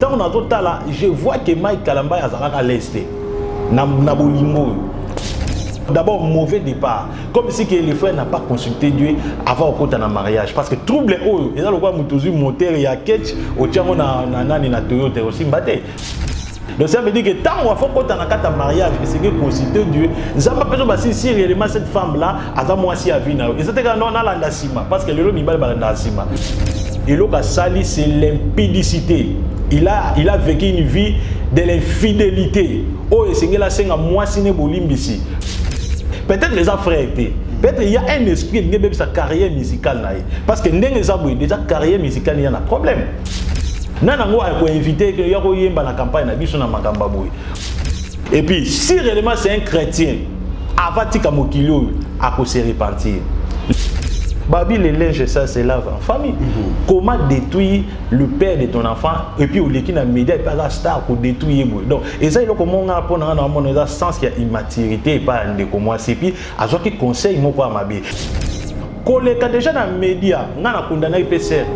Ntango nazotala, je vois que Mike Kalambay azalaka à l'aise te na bolingo oyo. D'abord, mauvais départ. Comme si que le frère n'a pas consulté Dieu avant okota na mariage. Parce que trouble oyo, eza lokola moto ozwi moteur ya ketch, otiango na nani na Toyota osimba te. Donc ça veut dire que tant qu'on faut kota na kata mariage, c'est que consulter Dieu. Nzambe peso basi si réellement cette femme là, aza mwasi ya vie na yo. Et c'était quand on alanda sima parce que lelo mibali balanda sima. Eloko asali, c'est l'impudicité. Il a vécu une vie de l'infidélité. Oh, esengeli asenga mwasi ne bolimbisi. Peut-être les frères étaient. Peut-être il y a un esprit qui a sa carrière musicale na ye. Parce que ndenge eza boye, déjà carrière musicale il y a un problème. Nana ngo a invité que ya koyemba na campagne na biso na makambo boye. Et puis si réellement c'est un chrétien, avatika mokili oyo ako se repentir. Babi, les linges, ça se lave en famille. Comment détruire le père de ton enfant et puis oleki na média et puis aza star pour détruire boye. Donc eza eloko moko nga mpona nga na mona eza sens ya immaturité epai ya ndeko mwasi, et puis azwaki conseil moko ya mabe koleka déjà na média. Nga na condamnaki mpe sœur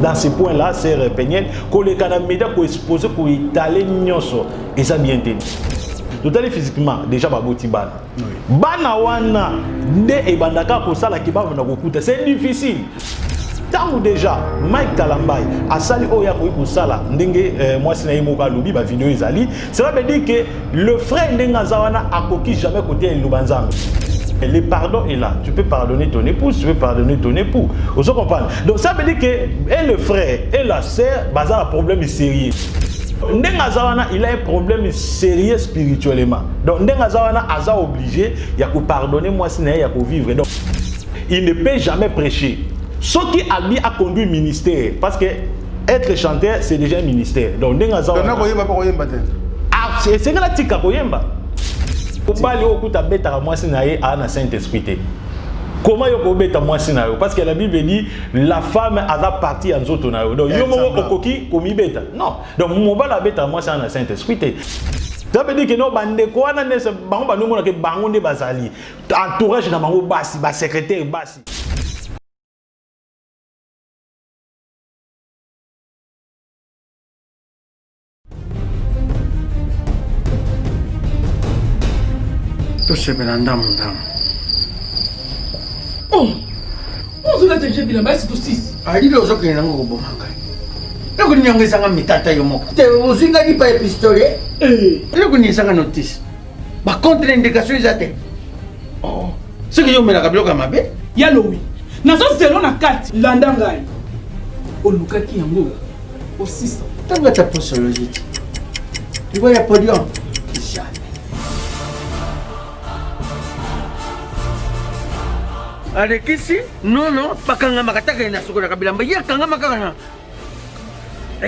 dans ce point là, sœur Peniel, koleka na média, koexpose, koétaler nyonso, eza bien te. Totali physiquement, déjà baboti bana. Bana wana nde ebandaka kosalaki bavanda kokuta, c'est difficile. Ntango déjà Mike Kalambay asali oyo akoki kosala, ndenge mwasi na ye moko alobi, bavideo ezali, cela veut dire que le frère, ndenge aza wana, akoki jamais koteya liloba Nzambe. Le pardon est là. Tu peux pardonner ton épouse, tu peux pardonner ton époux. Vous comprenez? Donc ça veut dire que et le frère et la sœur, baza un problème sérieux. Ndenge aza wana, il a un problème sérieux spirituellement. Donc ndenge aza wana, aza obligé ya kopardonner mwasi na ye, ya kovivre. Donc il ne peut jamais prêcher. Soki abi aconduit ministère, parce que être chanteur, c'est déjà un ministère. Donc ndenge aza wana, wana koyemba mpo koyemba te. Ah, esengeli atika koyemba. Mobali oyo okuta abetaka mwasi na ye, aa na Saint Esprit te. Comment yo kobeta mwasi na yo? Parce que la Bible dit la femme aza partie ya nzoto na yo. Donc yo moko Exemple. okoki komibeta? Non. Donc mobali abetaka mwasi, aza na Saint Esprit te. Ça veut dire que non, bandeko wana nde bango bandomonaka bango nde bazali entourage na bango, basi, basecrétaire basi. Tosepela ndamu ndamu. Oh, ozolata je bilamba esi tosisi. Alili, ozokende nango koboma ngai. Eloko nini yango ezanga mitata? Yo moko te ozwi ngai lipa ya pistolet. Eloko nini ezanga notice? Bacontre indication eza te. Oh, soki yo omelaka biloko ya mabe. Ya lowi, nazozelo na kati. Landa ngai, olukaki yango osisa. Ntango ata posologie te, liwa ya podium, jamais. Alekisi nono, bakangamaka taka na sokolaka bilamba, ye akangama kaka na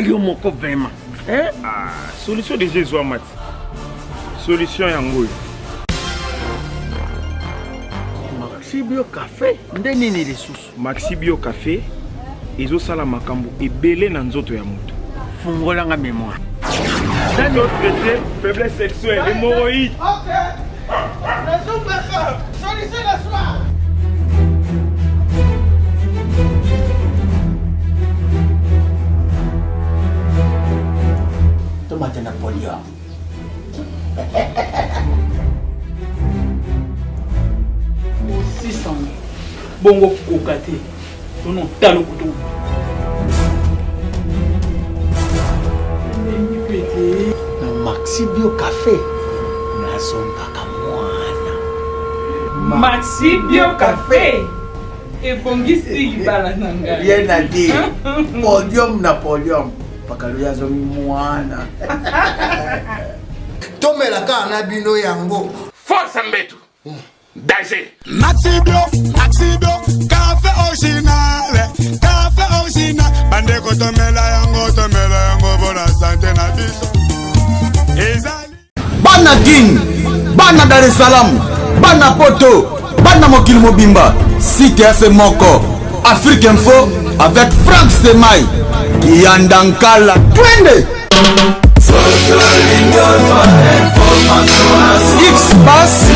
yo moko vraiment, eh? Ah, solution déjà ezwama ti. Solution yango oyo. Maxi Bio Café nde nini lisusu? Maxi Bio Café ezosala makambo ebele na nzoto ya moto. Fungolanga mémoire. Traité faiblesse sexuelle, hémorroïde. Solution na soir. Tomate na podium. Osisa bongo koka te, tono talo kutu pete. Na Maxi Bio Café nazongaka mwana. Maxi Bio Café ebongisi libala na ngai. Rien à dire, podium na podium, pakalo azongi mwana. Tomela kaka na bino yango. Force mbetu danger. Maxi Bio, Maxi Bio, café original, café original. Bandeko, tomela yango, tomela yango mpona santé na biso. Ezali Bana Kin, bana Dar es Salaam, bana Poto, bana mokili mobimba, site ya se moko, Afrique Info avec Frank Semai, Kiyanda Nkala, twende! X Pass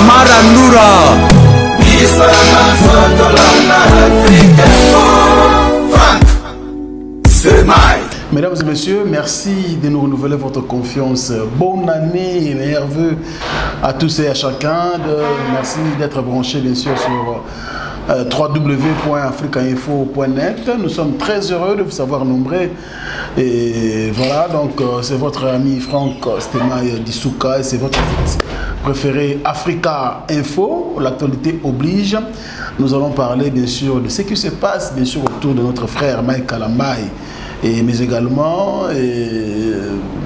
Marandura. Frank. Stemay. Mesdames et messieurs, merci de nous renouveler votre confiance. Bonne année et meilleurs vœux à tous et à chacun. De, merci d'être branchés, bien sûr, sur euh, www.africainfo.net. Nous sommes très heureux de vous savoir nombreux. Et voilà, donc euh, c'est votre ami Franck Stemay Dissouka et c'est votre préféré Africa Info. L'actualité oblige. Nous allons parler bien sûr de ce qui se passe bien sûr autour de notre frère Mike Kalambay et mais également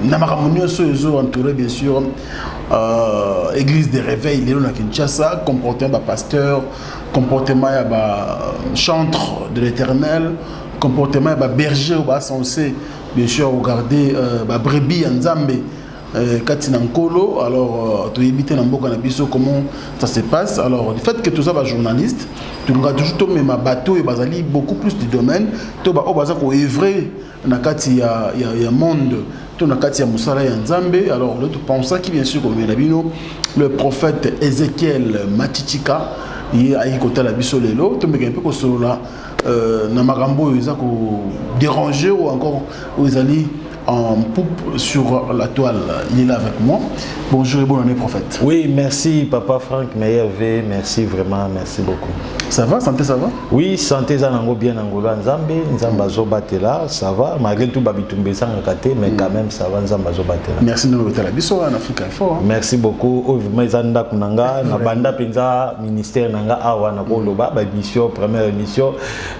na makambo nyonso ezo entouré bien sûr euh, église de réveil lelo na Kinshasa comportement ba pasteur comportement ya ba chantre de l'éternel comportement ya ba berger oyo ba censé bien sûr regarder euh, ba brebis ya Nzambe euh, kati na nkolo alors euh, toyebi te na mboka na biso comment ça se passe alors du fait que toza ba journaliste tolingaka toujours tomema bato oyo bazali beaucoup plus du domaine to baoyo baza koevre na kati ya, ya, ya monde to na kati ya mosala ya nzambe alors le topensaki bien sûr komemela bino le prophète ezekiel matitika ye ayaki kotala biso lelo tomeka mpe kosolola euh, na makambo oyo eza kodéranger ou encore oyo ezali en poupe sur la toile. Il est là avec moi. Bonjour et bonne année, prophète. Oui, merci, papa Franck, meilleur V. Merci vraiment, merci beaucoup. Ça va, santé, ça va Oui, santé, ça va bien, Angola, Nzambe, Nzambe azobatela, ça va. Malgré tout, babitumbe, ça mais quand même, ça va, Nzambe azobatela. Merci de nous la biso en Afrique Info. Hein. Merci beaucoup. Oh, vraiment, eza ndako na nga, na banda penza ministère na nga awa na koloba, ba mission, première émission.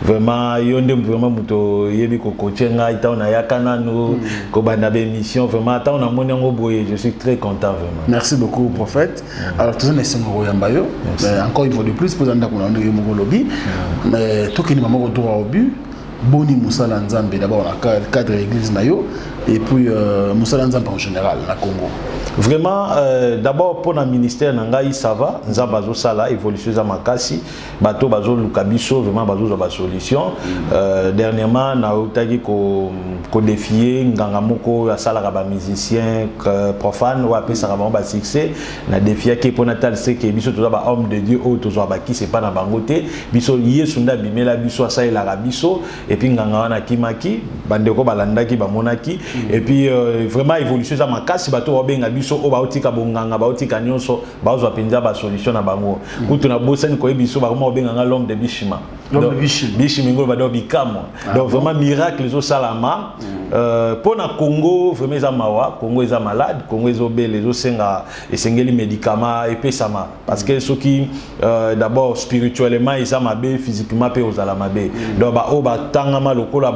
Vraiment, yo nde vraiment moto yebi ko coacher ngai ntango nayaka nanu mm. kobanda ba émission vraiment ntango namoni yango boye, je suis très content vraiment. Merci beaucoup prophète. Alors toza na esengo koyamba yo encore une fois de plus mpoza ndako na ndenge moko olobi. Mais tokende moko droit au but. Boni mosala nzambe d'abord na cadre ya église na yo et puis euh, mosala nzambe en général na Congo? Vraiment euh, d'abord mpo na ministère na ngai ça va, nzambe azosala évolution eza makasi, bato bazoluka biso vraiment bazozwa basolution. Euh, dernièrement nautaki kodéfier nganga moko oyo asalaka bamusicien profane oyo apesaka bango basuccès. Nadéfiaki mpo natalisa ke biso toza bahomme de Dieu oyo tozwa bakisi epa na bango te, biso Yesu nde abimela biso, asalelaka biso. Et puis nganga wana akimaki, bandeko balandaki bamonaki. Et puis euh, vraiment évolution eza makasi, bato babenga biso oyo baotika bonganga, baotika nyonso, bazwa mpenza basolution na bango. Kutu nabosani koyebi biso, bakoma kobenganga l'homme de Bishima. L'homme de Bishima. Bishima ngolo bado bikamwa. Donc vraiment miracle ezosalama. Mpo na Congo vraiment eza mawa, Congo eza malade, Congo ezobela, ezosenga, esengeli médicament epesama parce que soki euh, d'abord spirituellement eza mabe, physiquement mpe ozala mabe. Donc baoyo batangama lokola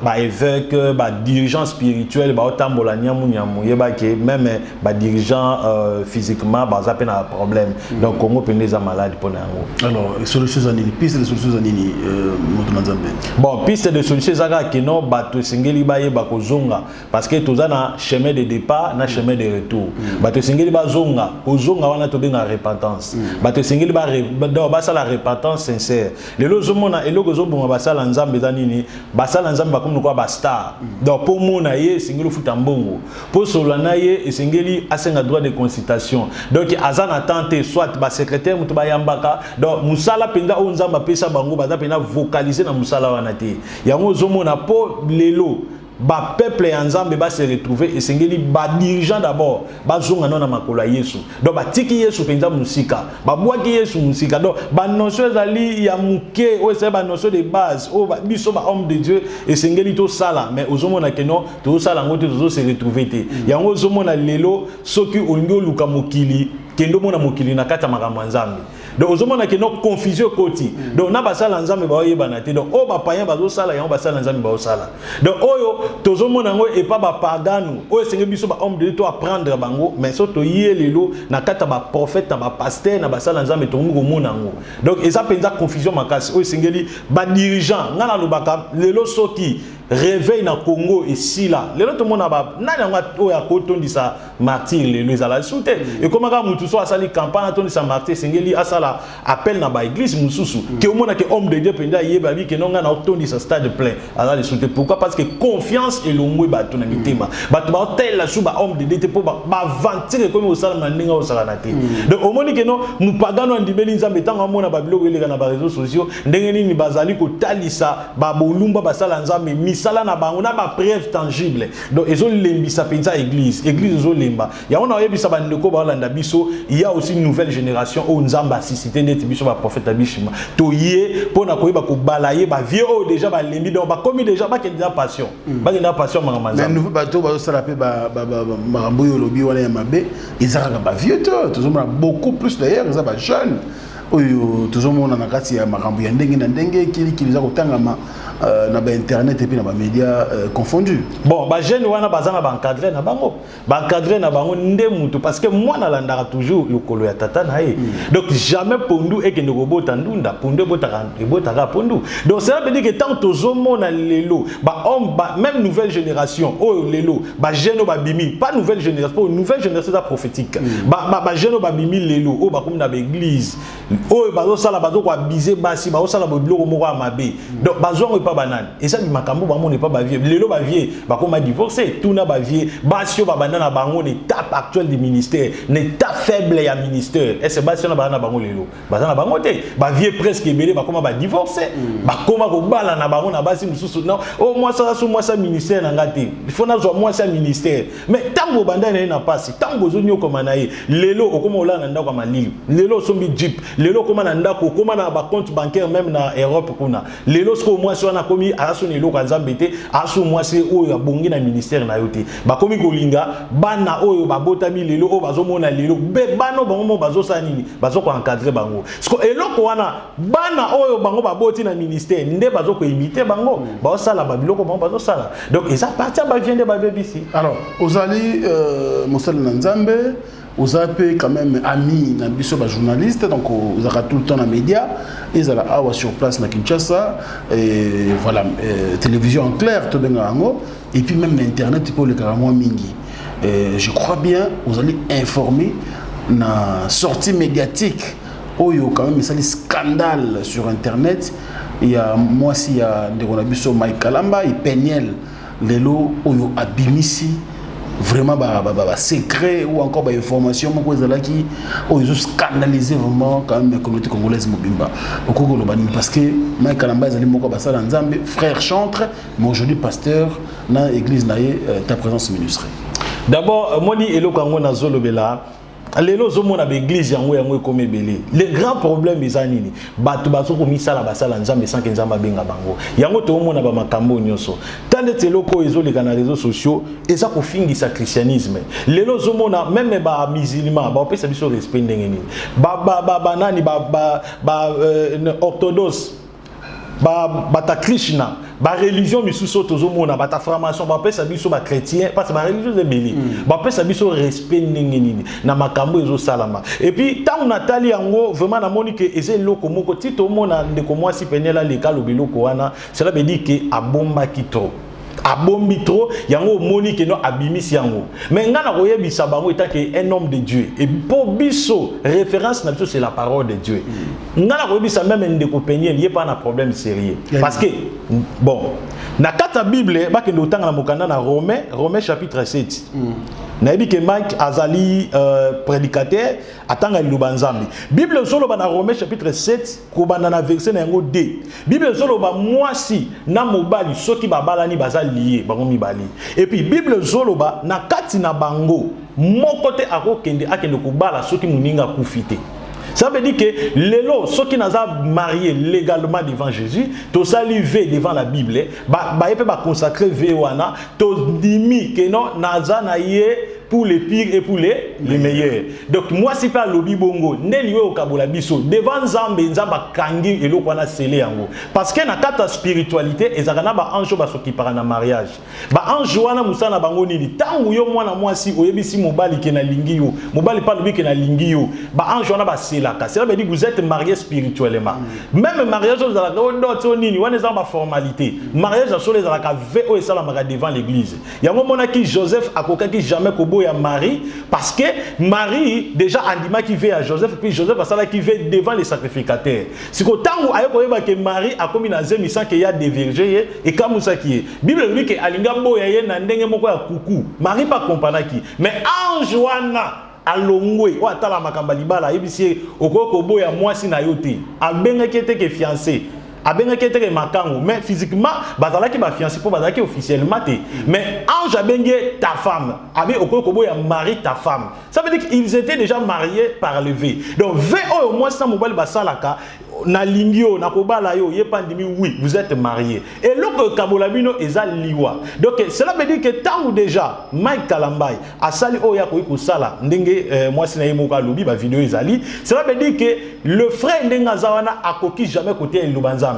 baévêque, ba badirigeant spirituel baotambola nyamu nyamu, yebaki même badirigeant euh, physiquement baza mpe na problème. Donc Congo mpenza eza malade mpo na yango. Alors solution eza nini? Piste de solution eza nini, euh, moto na nzambe? Bon, piste de solution eza kaka keno bato esengeli bayeba kozonga parce que toza na chemin de départ na chemin de retour. Bato esengeli bazonga, kozonga wana tobenga repentance. Bato esengeli donc basala repentance sincère. Lelo ozomona eloko ezobonga basala nzambe eza nini? Basala nzambe bakomi lokola bastar. Donc mpo mona ye esengeli ofuta mbongo, mpo solola na ye esengeli asenga droit de consultation. Donc aza na temps te, soit basecrétaire moto bayambaka. Donc mosala mpenza oyo nzambe apesa bango, baza mpenza focalisé na mosala wana te. Yango ozomona mpo lelo bapeuple ya nzambe base retrouver, esengeli badirigeant d'abord bazonga nano na makolo ya Yesu. Donc batiki Yesu mpenza mosika, babwaki Yesu mosika. Donc banotion ezali ya moke oyo ezali banotion de base oyo biso bahomme de Dieu esengeli tosala, mais ozomona ke non, tozosala yango te, tozose retrouver te. Yango ozomona lelo soki olingi oluka mokili, kende omona mokili na kati ya makambo ya nzambe. Donc ozomona ke no confusion ekoti. Donc na basala nzambe baoyebana te. Donc oyo bapayen bazosala yango, basala nzambe baosala. Donc oyo tozomona yango epa bapaganu oyo esengeli biso bahomme de Dieu to apprendre bango, mais so toye lelo na kati ya baprophète, na bapasteur, na basala nzambe, tokomi komona yango. Donc eza mpenza confusion makasi oyo esengeli badirigeant. Ngai nalobaka lelo soki réveil na Congo esila lelo, tomona ba nani yango oyo akotondisa Martyr lelo ezala lisusu te. Ekomaka mutu so asali campagne atondisa Martyr, esengeli asala appel na baéglise mosusu. Ke omona ke homme de Dieu mpenza ayeba bi ke no ngai na otondisa stade plein, aza lisusu te. Pourquoi? Parce que confiance elongwe bato na mitema. Bato baotalela su bahomme de Dieu te mpo baventure ekomi kosalama na ndenge osalana te. Donc omoni ke no mopagano andimeli nzambe ntango amona babiloko eleka na baréseaux sociaux, ndenge nini bazali kotalisa babolumba basala nzambe. Misala na bango na ba preuve tangible. Donc ezolembisa mpenza église, église ezolemba. Yango na oyebisa bandeko baolanda biso, il y a aussi une nouvelle génération oyo Nzambe asuscité neti biso baprophète ya bishima. Toye mpona koyeba kobalayer bavieux oyo déjà balembi, donc bakomi déjà, bakende na passion, bakende na passion makambo ya Mais Nzambe. Nouveau bato bazosala mpe makambo oyo olobi wana ya mabe, eza kaka bavieux te. Tozomona beaucoup plus d'ailleurs, eza bajeune oyo tozomona na kati ya makambo ya ndenge na ndenge kilikili eza kotangama na bainternet et puis na bamédia confondu. Bon, bajeune wana baza na baencadre na bango, baencadre na bango nde mutu, parce que mwana alandaka toujours lokolo ya tata na ye. Donc jamais pondu ekende kobota ndunda, pondu ebotaka pondu. Donc cela veut dire que tant tozomona lelo bahomme ba, même nouvelle génération oyo lelo, bajeune oyo babimi, pas nouvelle génération, po nouvelle génération eza prophétique, bajeune oyo babimi lelo, oyo bakomi na baéglise, oyo bazosala, bazokoabuser basi, bazosala biloko moko ya mabe. Donc bazwango epa banani? Eza makambo bamona epa bavieux. Lelo bavieux bakoma divorce. Tuna bavieux, basi oyo babanda na bango na étape actuelle du ministère, na étape faible ya ministère, ese basi wana baza na bango lelo? Baza na bango te. Bavieux presque ebele bakoma badivorce, bakoma kobala na bango na basi mosusu. Non, oyo mwasi aza so mwasi ya ministère na nga te, il faut nazwa mwasi ya ministère. Mais ntango obanda na ye na pasi, ntango ozonyokoma na ye, lelo okoma olala na ndako ya malili, lelo osombi jeep, lelo okoma na ndako, okoma na bacompte bancaire même na Europe kuna. Lelo sikoyo mwasi wana akomi aza so na eloko ya Nzambe te, aza so mwasi oyo abongi na ministère na yo te. Bakomi kolinga bana oyo babotami lelo, oyo bazomona lelo be bana oyo bango mo bazosala nini, bazokoencadre bango. Siko eloko wana, bana oyo bango baboti na ministère nde bazokoimiter bango, bazosala babiloko bango bazosala. Donc eza parti ya bavieux nde babebisi. Alors ozali mosali na Nzambe, oza mpe quand même ami na biso bajournaliste, donc ozalaka tout le temps na média, ezala awa sur place na Kinshasa et voilà, télévision en clair tobengaka yango, et puis même na internet mpe olekaka mwa mingi. Et je crois bien ozali informé na sortie médiatique oyo quand même esali scandale sur internet ya mwasi ya ndeko na biso Mike Kalamba, Peniel, lelo oyo abimisi vraiment ba secret ou encore bainformation moko ezalaki oyo ezoscandaliser vraiment quand même communauté congolaise mobimba. Okoki koloba nini? Parce que Mike Kalamba ezali moko basala Nzambe, frère chantre, mais aujourd'hui pasteur na église na ye Ta Présence Ministre. D'abord moni eloko yango nazolobela lelo, ozomona baéglise yango ekomi ebele. Le grand problème eza nini? Bato bazokomisala basala Nzambe sans que Nzambe abenga bango. Yango toomona bamakambo nyonso ta ndeti eloko oyo ezoleka na réseaux sociaux, eza kofingisa christianisme. Lelo ozomona même bamusulman baopesa biso respect ndenge nini? Banani, orthodoxe, bata Krishna, bareligion misusu oyo tozomona, bata formation, bapesa biso bachrétien, parce bareligion eza ebele, bapesa biso respect ndenge nini na makambo ezosalama? Et puis ntango natali yango, vraiment namoni ke eza eloko moko ti tomona ndeko mwasi Peniel aleka aloba eloko wana, cela veut dire ke abombaki trop, abombi trop. Yango omoni ke no abimisi yango. Mais nga na koyebisa bango, en tant que un homme de Dieu, et mpo biso référence na biso c'est la parole de Dieu, nga na koyebisa même ndeko Peniel, ye pa na problème sérieux, parce que bon, na kati ya Bible, bakende kotanga na mokanda na Romain, Romain chapitre 7. Nayebi ke Mike azali prédicateur, atanga liloba Nzambe. Bible ezoloba na Romain chapitre 7, kobanda na verset na yango d, Bible ezoloba mwasi na mobali soki babalani, baza lié bango mibale. Et puis Bible ezoloba na kati na bango moko te akokende akende kobala soki moninga akufi te. Ça veut dire que lelo soki naza marié légalement devant Jésus, tosali vœu devant la Bible, ba ye pe ba consacrer vœu wana, tondimi que non, naza na ye pour les pires et pour les meilleurs. Donc mwasi mpe alobi bongo nde liwe okabola biso devant Nzambe. Nzambe akangi eloko wana, scellé yango, parce que na kati ya spiritualité ezalaka na baange oyo basokipaka na mariage. Baange wana, mosala na bango nini? Ntango yo mwana mwasi oyebisi mobali ke nalingi yo, mobali mpe alobi ke nalingi yo, baange wana baselaka. Cela veut dire vous êtes marié spirituellement. Même mariage oyo ezalaka o dot o nini wana, eza baformalité. Mariage ya solo ezalaka vœu oyo esalamaka devant l'église. Yango omonaki Joseph akokaki jamais koboya Marie, parce que Marie déjà andimaki vœu ya Joseph, puis Joseph asalaki vœu devant les sacrificateurs. Siko ntango aye koyeba ke Marie akomi na zemi sans ke ya dévierge ye, ekamusaki ye. Bible elobi ke alingi aboya ye na ndenge moko ya kuku. Marie mpe akompanaki, mais ange wana alongwe oyo atala makambo ya libala ayebisi ye: okoki koboya mwasi na yo te. Abengaki ye te ke fiancé. Abengaki ete makangu, mais physiquement bazalaki ba fiancé po bazalaki officiellement te. Mais ange abengi ta femme. Abi okoki koboya mari ta femme. Ça veut dire qu'ils étaient déjà mariés par le vœu. Donc vœu oyo mwasi na mobali basalaka, nalingi yo, nakobala yo, ye mpe andimi, oui, vous êtes mariés. Eloko ekabola bino eza liwa. Donc cela veut dire que ntango déjà Mike Kalambay asali oyo akoki kosala, ndenge mwasi na ye moko alobi, bavideo ezali, cela veut dire que le frère, ndenge aza wana, akoki jamais koteya liloba Nzambe.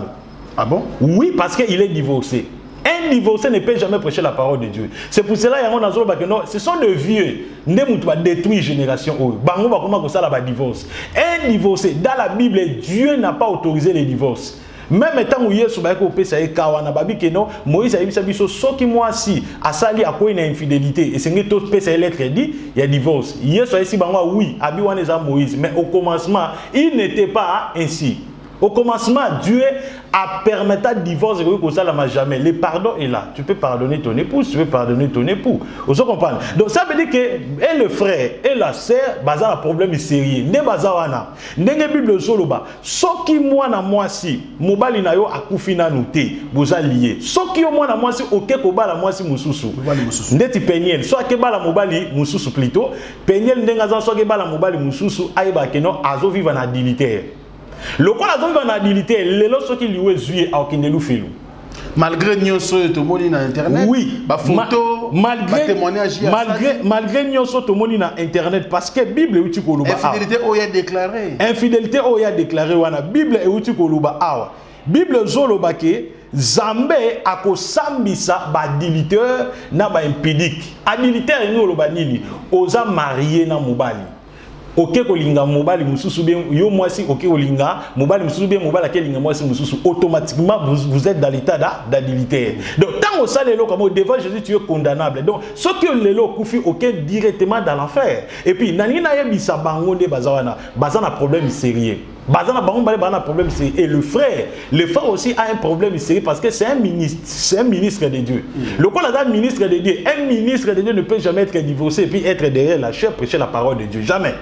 Ah bon? Oui, parce qu'il est divorcé. Un divorcé ne peut jamais prêcher la parole de Dieu. C'est pour cela yango nazoloba que non, ce sont des vieux nde mutu badétruire génération oyo. Bango bakoma kosala badivorce. Un divorcé, dans la Bible, Dieu n'a pas autorisé les divorces. Même ntango Yesu bayaki kopesa ye ka wana, babi ke non, Moïse ayebisa biso soki mwasi asali, akwei na infidélité, esengeli topesa ye lettre di ya divorce. Yesu ayesi bango: oui, abi wana eza Moïse, mais au commencement il n'était pas ainsi. Au commencement, Dieu a permis un divorce et jamais. Le pardon est là. Tu peux pardonner ton épouse, tu peux pardonner ton époux. Vous comprenez? Donc ça veut dire que et le frère et la sœur, baza un problème sérieux. Nde baza wana. Ndenge Bible ezoloba, soki mwana mwasi, mobali na yo akufi nanu te, boza lié. Soki yo mwana mwasi oke kobala mwasi mususu. Ndeti Peniel, so ake bala mobali mususu plutôt, Peniel ndenge aza, soki bala mobali mususu, ayeba ke non, azo vivre na adultère. Lokola azovivre na adultère, lelo soki liwa ezwi ye, akokende lufelu. Malgré nyonso oyo tomoni na internet? Oui. Bafoto, batémoignage. Malgré nyonso tomoni na internet, parce que Bible euti koloba. Infidélité oyo ya déclaré. Infidélité oyo ya déclaré wana, Bible euti koloba awa. Bible ezoloba ke Nzambe akosambisa baadultère na baimpudique. Adultère elingi koloba nini? Oza marié na mobali, oke kolinga mobali mosusu, bien yo mwasi oke kolinga mobali mosusu, bien mobali ake linga mwasi mosusu, automatiquement vous êtes dans l'état d'adultère. Donc ntango osala eloko yango, devant Jésus tu es condamnable. Donc soki lelo okufi, oke directement dans l'enfer. Et puis nalingi nayebisa bango nde baza wana, baza na problème sérieux. Baza na bango bale, baza na problème sérieux. Et le frère aussi a un problème sérieux, parce que c'est un ministre, c'est un ministre de Dieu. Lokola aza ministre de Dieu, un ministre de Dieu ne peut jamais être divorcé et puis être derrière la chaire, prêcher la parole de Dieu. Jamais.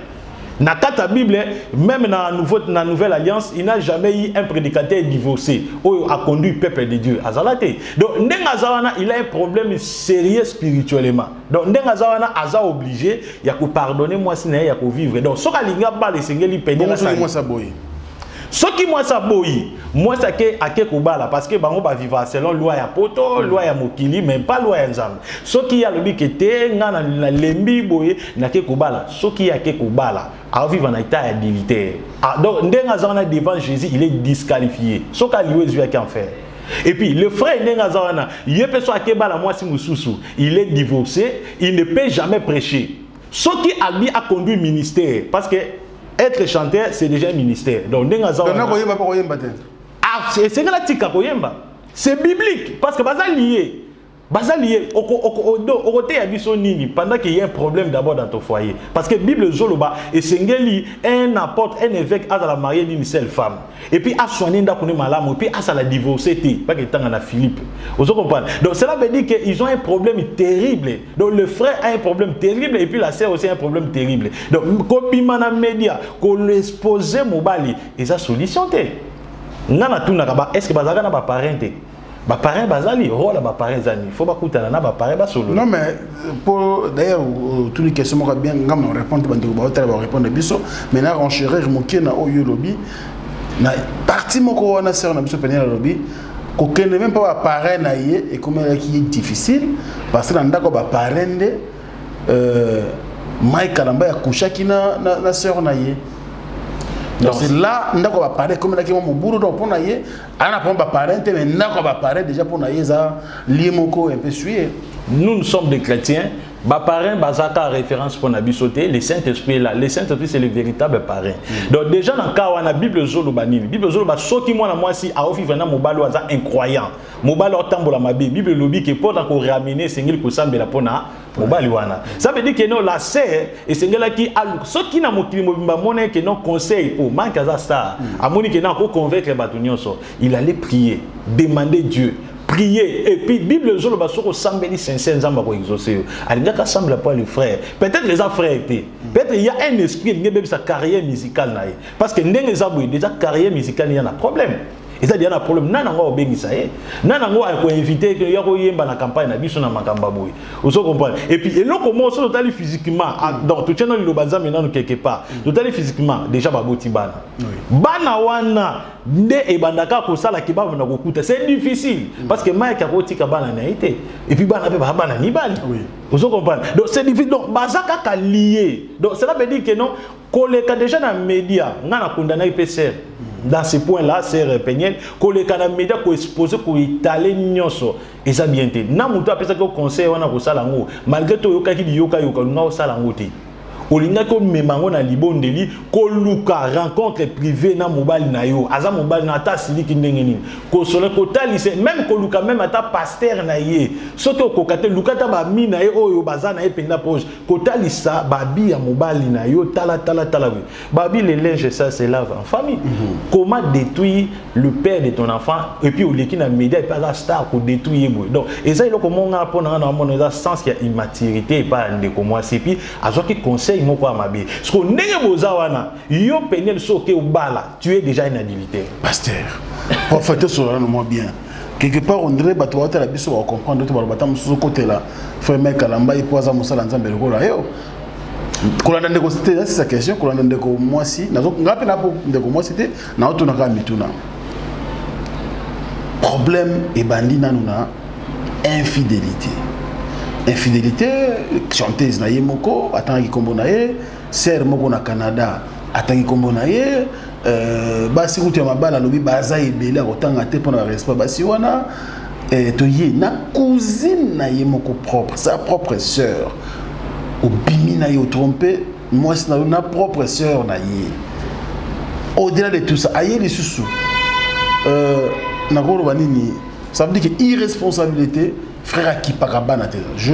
Na kati ya Bible, même na nouvelle alliance, il n'a jamais eu un prédicateur divorcé oyo a conduit peuple de Dieu. Azala te. Donc ndenge aza wana, il a un problème sérieux spirituellement. Donc ndenge aza wana, aza obligé ya kopardonner mwasi na ye, ya kovivre. Donc soki alingi abala, esengeli pene. Mwasi aboyi? Soki mwasi aboyi, mwasi ake kobala, parce que bango bavivre selon loi ya poto, loi ya mokili, mais pas loi ya Nzambe. Soki ye alobi ke te, nga nalembi boye, nake kobala, soki ye ake kobala, avivre na état ya adultère. Ah, donc ndenge aza wana, devant Jésus il est disqualifié. Soki aliwe ezwaki enfer. Et puis le frère, ndenge aza wana, ye mpe so akebala mwasi mosusu, il est divorcé, il ne peut jamais prêcher. Soki abi aconduit ministère, parce que être chanteur, c'est déjà un ministère. Donc ndenge aza wana, koyemba mpo koyemba te. Ah, esengeli atika koyemba. C'est biblique, parce que baza lié, baza lié. Okoteya biso nini pendant qu'il y a un problème d'abord dans ton foyer? Parce que Bible ezoloba esengeli un apôtre, un évêque azala marié d'une seule femme et puis asoigne ndako ne malamu et puis azala divorcé te, pake etanga na Philippe. Ozo comprendre? Donc cela veut dire qu'ils ont un problème terrible. Donc le frère a un problème terrible et puis la sœur aussi a un problème terrible. Donc kobima na média, koexpose mobali, eza solution te. Nga natunaka ba, est ce que bazalaka na baparrain te? Baparrain bazali, rôle ya baparrain eza nini? Faut bakutana na baparrain, basolola. Non, mais pour d'ailleurs tuni question moko bien, nga na répondre, bandeko baotala barépondre biso. Mais na renchérir moke na oyo olobi na partie moko wana, sœur na biso Peniel alobi kokende même mpa baparrain na ye ekomelaki ye difficile, parce que na ndako baparrain nde Mike Kalamba akushaki na sœur na ye. Donc c'est là ndako ya baparrain ekomelaki mwa mobulu. Donc mpo na ye, aya na problème baparrain te, mais ndako ya baparrain déjà mpo na ye eza lie moko un peu souillé. Nous, nous sommes des chrétiens. Baparrain bazaka référence pour na biso te. Le Saint-Esprit est là. Le Saint-Esprit, c'est le véritable parrain. Donc déjà dans cas wana, Bible ezoloba nini? Bible ezoloba soki mwana mwasi aovivre na mobali oyo aza incroyant, mobali otambola mabe, Bible elobi ke mpona koramener, esengeli kosambela mpona mobali wana. Ça veut dire que non, la sœur esengelaki aluka, soki na mokili mobimba amoni ke non, conseil po manque, aza star, amoni ke non, akoconvaincre bato nyonso, il allait prier, demander Dieu, prier. Et puis Bible ezoloba soki osambeli sincère, Nzambe akoexauce yo. Alingaki asambela mpo le frère, peut-être eza frère te, peut-être il y a un esprit elingi ebebisa carrière musicale na ye, parce que ndenge eza boye, déjà carrière musicale ya na problème. Eza déjà na problème. Nani yango akobengisa ye? Nani yango akoinvite ya koyemba na campagne na biso na makambo ya boye? Ozo comprendre? Et puis eloko moko, soki totali physiquement, ah, donc totie nano liloba Nzambe nano quelque part. Totali physiquement, déjà baboti bana. Bana wana nde ebandaka kosalaki bana kokuta, c'est difficile, parce que Mike akotika bana na ye te. Et puis bana mpe baa bana mibali. Ozo comprendre? Donc c'est difficile. Donc baza kaka lié. Donc cela veut dire que non, koleka déjà na média, nga na condamnaki mpe sœur dans ce point là, sœur Peniel, koleka na média, koexpose, koétaler nyonso, eza bien te. Na moto apesaki yo conseil wana kosala yango, malgré to oyokaki liyokayoka, olinga osala yango te, olingaki omema yango na libondeli, koluka rencontre privée na mobali na yo. Aza mobali na, ata asiliki ndenge nini, kosola, kotalisa, même koluka même ata pasteur na ye. Soki okoka te, luka ata bami na ye oyo baza na ye mpenza proche, kotalisa babi ya mobali na yo: tala, tala, tala. Boye babi, le linge ça se lave en famille. Comment détruire le père de ton enfant et puis oleki na média, et puis aza star, kodétruire ye boye? Donc eza eloko moko nga mpo na nga na omona eza sens ya immaturité epai ya ndeko mwasi. Et puis azwaki conseil moko ya mabe. Parce que ndenge boza wana, yo Peniel, soki obala, tu es déjà un adultère. Pasteur, prophète, solola moi bien. Quelque part, on dirait bato baotala biso bacomprendre to baloba ta mosusu okotela frère Mike Kalamba po aza mosala Nzambe lokola yo. Kolanda ndeko te, eza sa question. Kolanda ndeko mwasi, nga mpe napo ndeko mwasi te, naotunaka mituna. Problème ebandi nanu na infidélité. Infidélité, chanteuse na ye moko atangaki nkombo na ye, sœur moko na Canada atangi nkombo na ye, basi kutu ya mabala alobi baza ebele, akotanga te mpona barespect basi wana. Toye na cousine na ye moko propre, sa propre sœur. Obimi na ye, otrompe mwasi na yo na propre sœur na ye. Au-delà de tout ça, aye lisusu, nakoloba nini? Ça veut dire que irresponsabilité, frère akipaka bana te. Je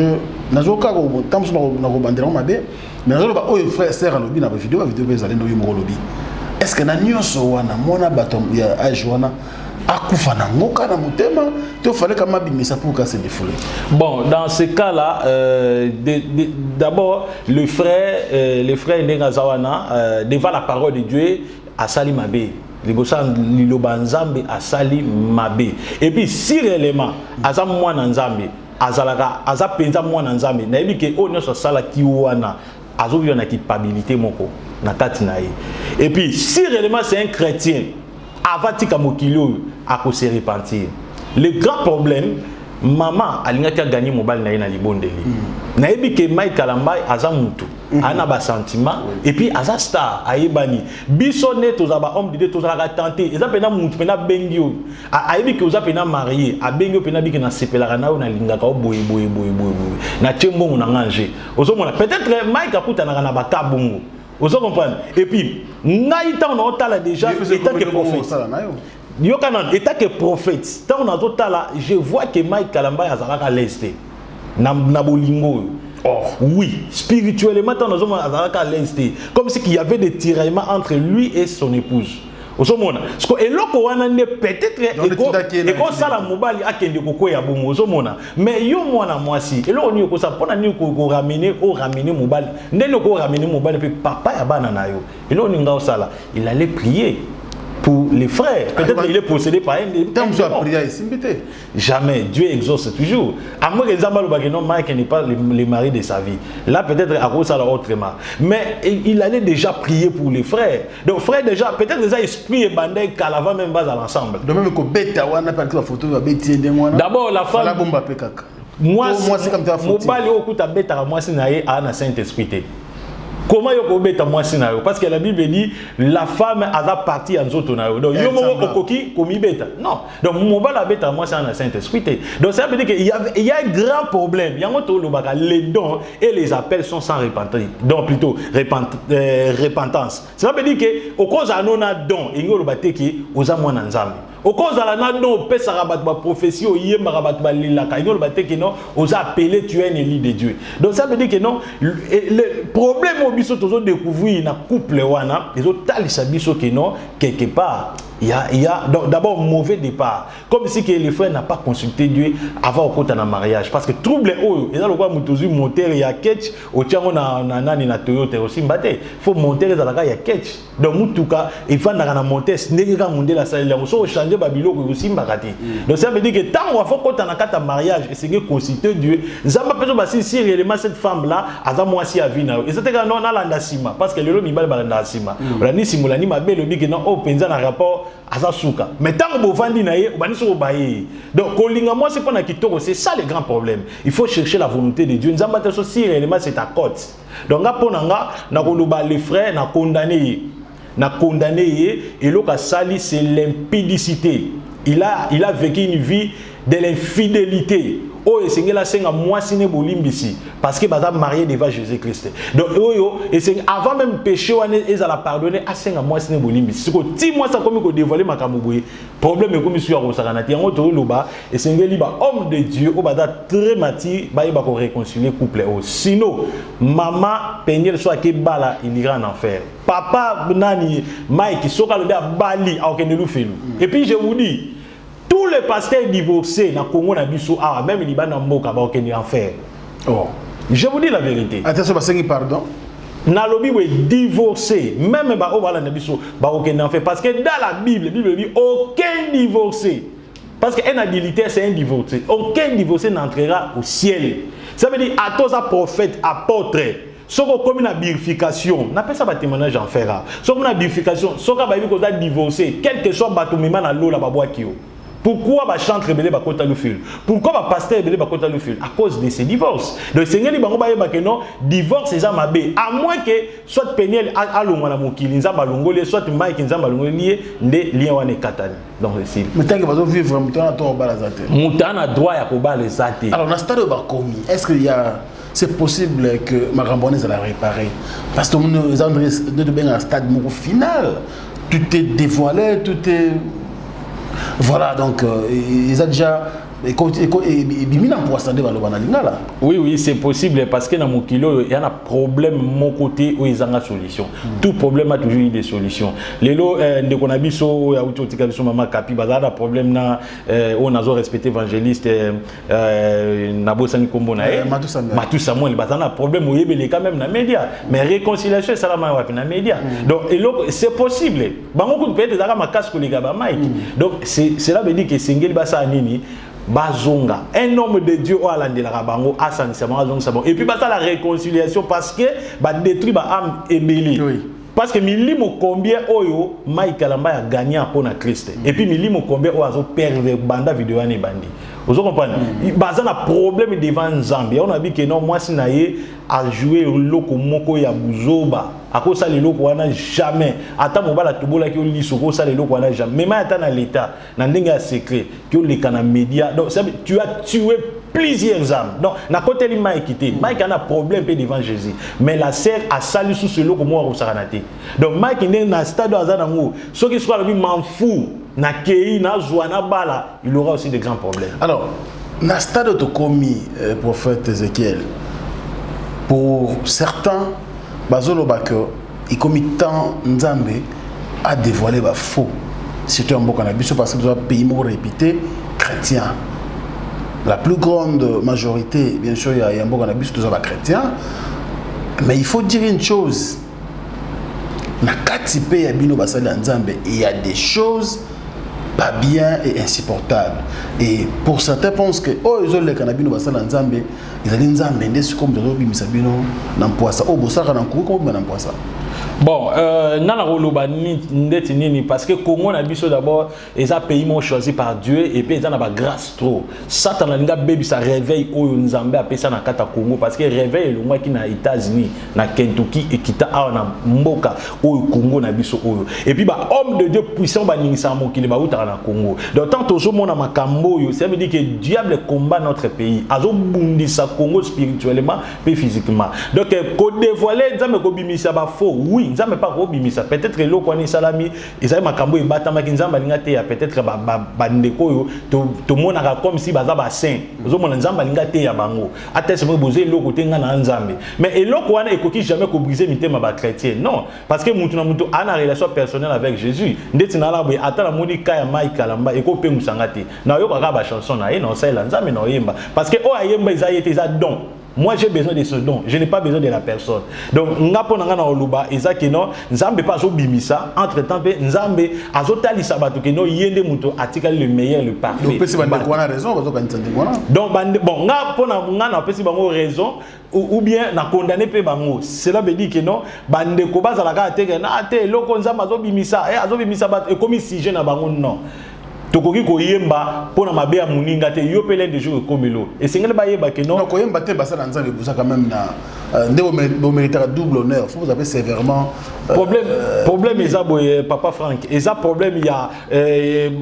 nazoka ntango mosusu nakobandela ngo mabe, mais nazoloba oyo frère, sœur alobi na bavideo, bavideo mpe ezali nde oyo moko olobi. Est ce que na nyonso wana, mwana bato ya age wana akufa nango kaka na motema te, ofale kama abimisa pour ka se défouler? Bon, dans ce cas-là, d'abord, le frère ndenge aza wana, devant la parole de Dieu, asali mabe. Liboso ya liloba Nzambe, asali mabe. Et puis, si réellement aza mwana Nzambe, azalaka, aza mpenza mwana Nzambe, nayebi ke oyo nyonso asalaki wana, azovivre na culpabilité moko na kati na ye. Et puis, si réellement c'est un chrétien, avatika mokili oyo, akose repentir. Le grand problème, mama alingaki aganye mobali na ye na libondeli. Nayebi ke Mike Kalambay aza mutu aza na basentiment, et puis aza star, ayebani. Biso nde tozala bahomme de Dieu, tozalaka tente. Eza mpena mutu mpena abengi oyo, ayebi ke oza mpena marié, abengi oyo mpena bike: nasepelaka na oyo, nalingaka o boye boye boye boye boye, natie mbongo na nga nge. Ozomona, peut-être Mike akutanaka na baka bongo. Ozo comprendre? Et puis ngai, ntango naotala déjà étant que prophète, yoka nano, étant que prophète, ntango nazotala, je vois que Mike Kalambay azalaka l'aise te na bolingo oyo. Oh. Oui, spirituellement, ntango nazomona, azalaka l'aise te, comme si qu'il y avait des tiraillements entre lui et son épouse. Ozomona, parce que eloko wana nde peut-être ekosala mobali akende kokwea bongo. Ozomona? Mais yo mwana mwasi, eloko nini okosala? Mpona nini koramener, oramener mobali? Ndenge okoramener mobali mpe papa ya bana na yo, eloko nini nga osala? Il allait prier pour les frères. Peut-être il est possédé par un des. Tant que prière esimbi te. Jamais. Dieu exauce toujours. À moins que Nzambe alobaki non, Mike n'est pas le mari de sa vie. Là, peut-être à cause ça autrement. Mais il allait déjà prier pour les frères. Donc, frère, déjà, peut-être déjà esprit ebandé qu'avant même base à l'ensemble. De même que beta wana par la photo va beti ndenge wana. D'abord, la femme. La bomba pe kaka. Moi, mobali oyo kuta betaka mwasi na ye a na Saint-Esprit te. Comment yo kobeta mwasi na yo? Parce que la Bible dit la femme aza partie ya nzoto na yo. Donc yo moko okoki komibeta? Non. Donc mobali abetaka mwasi na Saint Esprit te. Donc ça veut dire qu'il y a un grand problème. Yango tolobaka, les dons et les appels sont sans repentir, donc plutôt repentance. Ça veut dire que okozala no na don, elingi oloba te ke oza mwana Nzambe. Okozala na don, opesaka bato baprophétie, oyembaka, bato balelaka, elingi oloba te ke non, oza appelé, tu es un élu de Dieu. Donc ça veut dire que non, le problème oyo biso tozodécouvrir na couple wana ezotalisa biso ke non, quelque part Il y a donc d'abord mauvais départ. Comme si que le frère n'a pas consulté Dieu avant okota na mariage. Parce que trouble oyo, eza lokola moto ozwi moteur ya ketch, otiango na nani, na Toyota, osimba te. Faut moteur ezalaka ya ketch. Donc mutuka efandaka na moteur ndenge kaka mondele asaleli yango. So ochange babiloko, ekosimbaka te. Donc ça veut dire que ntango afo kota na kati ya mariage, esenge consulter Dieu. Nzambe mpe so basi si réellement cette femme là aza mwasi ya vie na yo. Eza te kaka non, nalanda nsima, parce que lelo mibale balandaka nsima. Olandi nsima, olandi mabe, elobi ke non, oyo mpenza na rapport aza suka. Mais ntango bovandi na ye, obandi soki obaye ye. Donc kolinga mwasi mpo na kitoko, c'est ça le grand problème. Il faut chercher la volonté de Dieu. Nzambe ate so si réellement c'est ta côte. Donc nga, mpo na nga, nakoloba le frère na condamné ye, na condamné ye. Eloko asali, c'est l'impudicité. Il a vécu une vie de l'infidélité oyo esengeli asenga mwasi ne bolimbisi, parce que baza marié devant Jésus Christ. Donc oyo esengi, avant même péché wana ezala pardonné, asenga mwasi ne bolimbisi. Siko ti mwasi akomi kodévoile makambo boye, problème ekomi su ya kosakana te. Yango toloba, esengeli ba homme de Dieu oyo baza très mature bayeba koréconcilier couple oyo. Sinon mama Peniel so akebala, il ira en enfer. Papa nani, Mike, soki alobi abali, akokende lufelu. Et puis je vous dis, tous les pasteurs divorcés na Congo na biso awa, même libanda mboka, bakokende enfer. Oh. Je vous dis la vérité. Attention, basengi pardon. Nalobi boye, divorcé, même baoyo balanda biso, bakokende enfer, parce que dans la Bible, Bible dit aucun divorcé, parce qu'un adultère, c'est un divorcé, aucun divorcé n'entrera au ciel. Ça veut dire, ata oza prophète, apôtre, soki okomi na bifurcation, napesa batémoignage enfer a, soki okomi na bifurcation, soki bayebi koza divorcé, quel que soit bato mema na lola, babwaki yo. Pourquoi bachantre ebele bakota lufulu? Pourquoi bapasteur ebele bakota lufulu? À cause de ces divorces. Donc esengeli bango bayeba ke non, divorce eza mabe, à moins que soit Peniel alongwa na mokili, Nzambe alongoli ye, soit Mike, Nzambe alongoli ye, nde lien wana ekatani. Donc esili. Mais tant que bazovivre, moto wana to kobala aza te. Moto ana droit ya kobala eza te. Alors na stade oyo bakomi, est ce que y a c'est possible que makambo wana ezala réparé? Parce que tomoni eza nde tobengaka stade moko final, tout est dévoilé, tout est voilà. Donc eza déjà ebimi na mpoasa, nde baloba na lingala. Oui, c'est possible, parce que na mokili oyo ya na problème moko te oyo ezanga solution. Tout problème a toujours eu des solutions. Lelo ndeko na biso oyo auti otika biso, mama Kapi, bazala na problème na oyo nazo respecter, évangéliste, nabosani nkombo na ye. Matu Samuel. Matu Samuel, bazala na problème, oyebele quand même na média, mais réconciliation esalama wapi? Na média. Donc eloko, c'est possible. Bango kutu peut-être ezalaka makasi koleka bamike. Donc cela veut dire que esengeli basala nini? Bazonga. Un homme de Dieu oyo alandelaka bango, asangisa bango, azongisa bango, et puis basala réconciliation, parce que badétruit baâme ebele. Parce que milimo combien oyo Mike Kalamba ya gagnant mpo na Christ, et puis milimo combien oyo azoperdre banda video wana ebandi? Ozo comprendre, baza na problème devant Nzambe. Yango nabi ke non, mwasi na ye ajoue eloko moko ya buzoba. Akosala eloko wana jamais. Ata mobali atobolaki yo liso, okosala eloko wana jamais. Mema ata na l'état na ndenge ya secret, ki oleka na média. Donc ça, tu as tué plusieurs âmes. Donc nakoteli Mike te. Mike ana problème mpe devant Jésus, mais la sœur asali susu eloko moko akosakana te. Donc Mike, ndenge na stade oyo aza nango, soki soki alobi manfu nakei nazwa na bala, il aura aussi de grands problèmes. Alors na stade oyo tokomi, prophète Ézéchiel, pour certains bazoloba ke ekomi temps Nzambe adévoile bafaux, surtout ya mboka na biso, parce que toza pays moko réputé chrétien, la plus grande majorité bien sûr ya mboka na biso toza bachrétien. Mais il faut dire une chose, na kati mpe ya bino basali ya Nzambe, il y a des choses pas bien et insupportables, et pour certains pensent que oyo ezoleka na bino basali ya Nzambe, ezali Nzambe nde sikoyo moto azobimisa bino na mpwasa. Oyo bosalaka na nkuku, kobima na mpwasa. Bon, nana koloba ndeti nini, parce que Congo na biso d'abord eza pays moko choisi par Dieu, et puis eza na bagrâce trop. Satan alingi abebisa réveil oyo Nzambe apesa na kati ya Congo, parce que réveil elongwaki na États-Unis, na Kentucky, ekita awa na mboka oyo Congo na biso oyo. Et puis bahomme de Dieu puissant baningisaka mokili bautaka na Congo. Donc tant tozomona makambo oyo, ça veut dire que diable combat notre pays, azobundisa Congo spirituellement mpe physiquement. Donc kodévoile, Nzambe kobimisa bafaux. Oui, Nzambe mpe akobimisa. Peut-être eloko wana esalami, ezali makambo ebatamaki. Nzambe alinga te ya peut-être bandeko oyo tomonaka comme si baza basaint. Ozomona, Nzambe alinga te ya bango, ata ese moko boza eloko te, nga na Nzambe. Mais eloko wana ekoki jamais kobriser mitema bachrétien, non, parce que mutu na mutu a na relation personnelle avec Jésus. Ndeti nala boye, ata namoni ka ya Mike Kalamba, ekopengwisanga te. Nayokaka bachanson na ye, na osalela Nzambe, na oyemba, parce que oyo ayemba eza ye te, eza don. Moi, j'ai besoin de ce don, je n'ai pas besoin de la personne. Donc nga, mpo na nga na koloba eza ke non, Nzambe mpe azobimisa. Entre temps mpe Nzambe azotalisa bato ke non, ye nde moto atikali le meilleur, le parfait. Opesi bandeko wana raison, bazokanisa ndenge wana? Donc bon, nga, mpo na nga, napesi bango raison ou bien na condamné mpe bango. Cela veut dire que non, bandeko bazalaka te ke na te eloko Nzambe azobimisa, azobimisa bato, ekomi sujet na bango. Non, tokoki koyemba mpo na mabe ya moninga te. Yo mpe, l'un des jours ekomelo, esengeli bayeba ke non. Non, koyemba te. Basala Nzambe boza quand même na nde boméritaka double honneur, faut vous appeler sévèrement. Problème eza boye, papa Frank, eza problème ya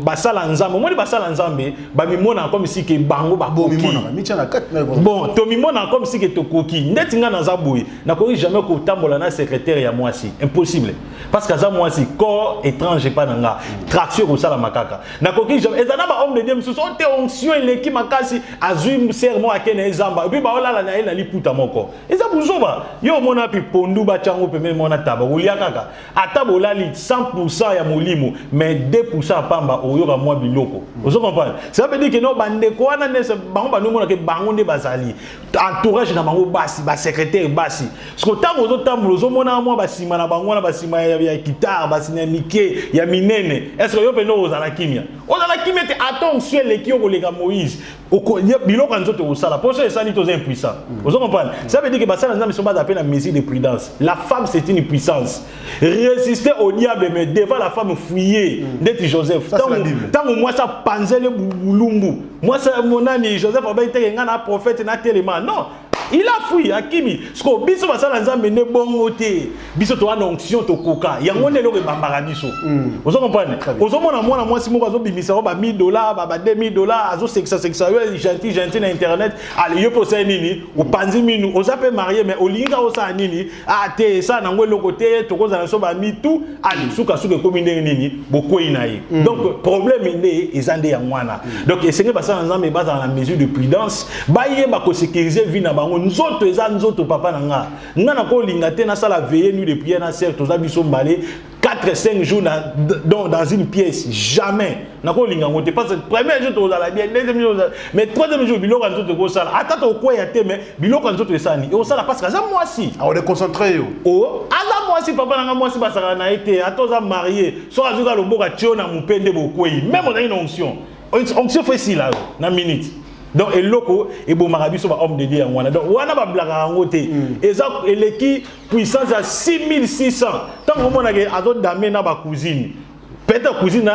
basala Nzambe. Omoni, basala Nzambe bamimonaka comme si ke bango bakoki. Bomimonaka mitia na kati na Bon, tomimonaka comme si ke tokoki. Ndeti nga naza boye, nakoki jamais kotambola na secrétaire ya mwasi, impossible, parce que aza mwasi, corps étrange epa na nga, traction ekosalama kaka. Nakoki jamais. Eza na bahomme de Dieu mosusu o te, onction eleki makasi, azwi sere moko, ake na ye zamba, et puis baolala na ye na liputa moko. Eza buzoba. Yo omona mpi pondu batyango pembeni mona taba kolia kaka, ata bolali 100 ya molimo, mais 2 ya pamba, oyoka mwa biloko. Ozo comprendre? Ça veut dire que no, bandeko wana nde bango bandomonaka bango nde bazali entourage na bango basi, basecrétaire basi. Parce que ntango ozotambola, ozomona mwa basima na bango wana, basima ya guitare, basima ya mike, ya minene. Est ce que yo mpenza ozala kimia? Ozala kimia te. Ata onction eleki yo koleka Moïse, biloko ya nzoto ekosala mpo so esali, toza impuissant. Ozo comprendre? Ça veut dire que basala Nzambe so baza mpe na mesure de prudence. La femme, c'est une puissance. Résister au diable, mais devant la femme, fuyez. Ndeti Joseph. Ça, c'est la Bible. Ntango mwasi apanzele bulumbu, mwasi monani, Joseph abai teke nga na prophète na telema. Non, il a fui, akimi. Siko biso basala Nzambe nde bongo te. Biso toza na onction, tokoka yango nde eloko ebambaka biso. Ozo comprendre? Ozomona mwana mwasi moko azobimisa ngo ba 1000 $, ba 2000 $, azosekisasekisa yo gentil gentil na internet. Ale, yo mpe osali nini? Opanzi minu. Oza mpe marié, mais olingi kaka osala nini? Ah te, esala nango eloko te, tokozala so bamitu. Ale, sukasuka ekomi ndenge nini? Bokwei na ye. Donc problème nde eza nde yango wana. Donc esengeli basala Nzambe bazala na mesure de prudence, bayeba kosécuriser vie na bango. Nzoto eza nzoto, papa na nga. Nga nakolinga te nasala veille nuit de prière na sere, toza biso mbale 4 5 jours donc dans une pièce, jamais nakolinga yango te, parce que premier jour tozala bien, deuxième jour tozala, mais troisième jour biloko ya nzoto ekosala. Ata tokweya te, mais biloko ya nzoto esala nini? Ekosala, parce que aza mwasi. Aodeconcentre yo. O aza mwasi, papa na nga, mwasi basakana na ye te. Ata oza marié, soki azwi kaka loboko, atio na mope, nde bokwei. Même ozali na onction, onction fo esila yo na minute. Donc eloko ebomaka biso bahomme de Dieu yango wana. Donc wana bablakaka yango te, eza eleki puissance ya 6600. Ntango omonake azodame na bacousine, peut-être cousine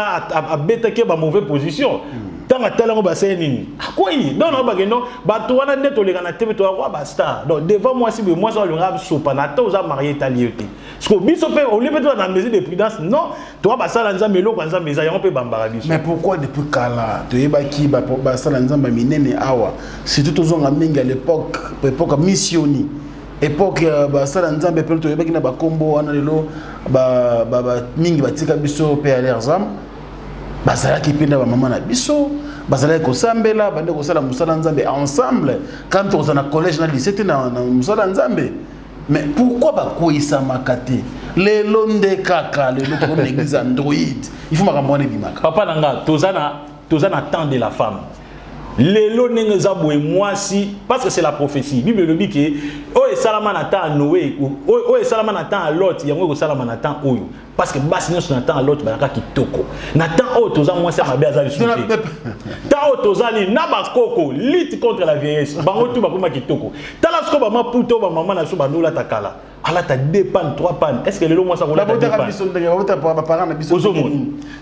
abetaki ye bamauvais position, ntango atali yango, basali nini? Akwei. Donc nayobake non, bato wana nde toleka na tv, toyakwa bastar. Donc devant mwasi boye, mwasi alinga sopa na, ata oza marié, etali yo te. Parce que biso mpe olie mpe toza na mesure de prudence. Non, toa basala Nzambe, eloko ya Nzambe eza yango mpe bambaka biso. Mais pourquoi depuis kala toyebaki basala Nzambe ya minene awa, surtout tozonga mingi à l'époque, époque ya missioni, époque ya basala Nzambe mpe toyebaki na bakombo wana, lelo mingi batika biso mpe ya leurs âmes, bazalaki mpe na bamama na biso, bazalaki kosambela, bande kosala mosala Nzambe ensemble, quand tokozala na collège, na lycée te, na mosala Nzambe? Mais pourquoi bakweyisamaka te lelo? Nde kaka lelo tokomi na église android, il faut makambo wana ebimaka. Papa na nga, toza na temps de la femme lelo. Ndenge eza boye, mwasi, parce que c'est la prophétie. Bible elobi ke oyo esalama na temps ya Noé, oyo esalama na temps ya Lot, yango ekosalama na temps oyo, parce que basi nyonso na temps ya Lot bazalaka kitoko. Na temps oyo toza, mwasi ya mabe aza lisusu te. Temps oyo tozali na bakoko, lutte contre la vieillesse, bango tu bakoma kitoko. Tala sikoyo bamaputa oyo bamama na biso bandolata kala, alata deux pannes, trois pannes. Est ce que lelo mwasi akolata deux Babotaka pannes? biso ndenge babotaka baparent na biso. Ozomona.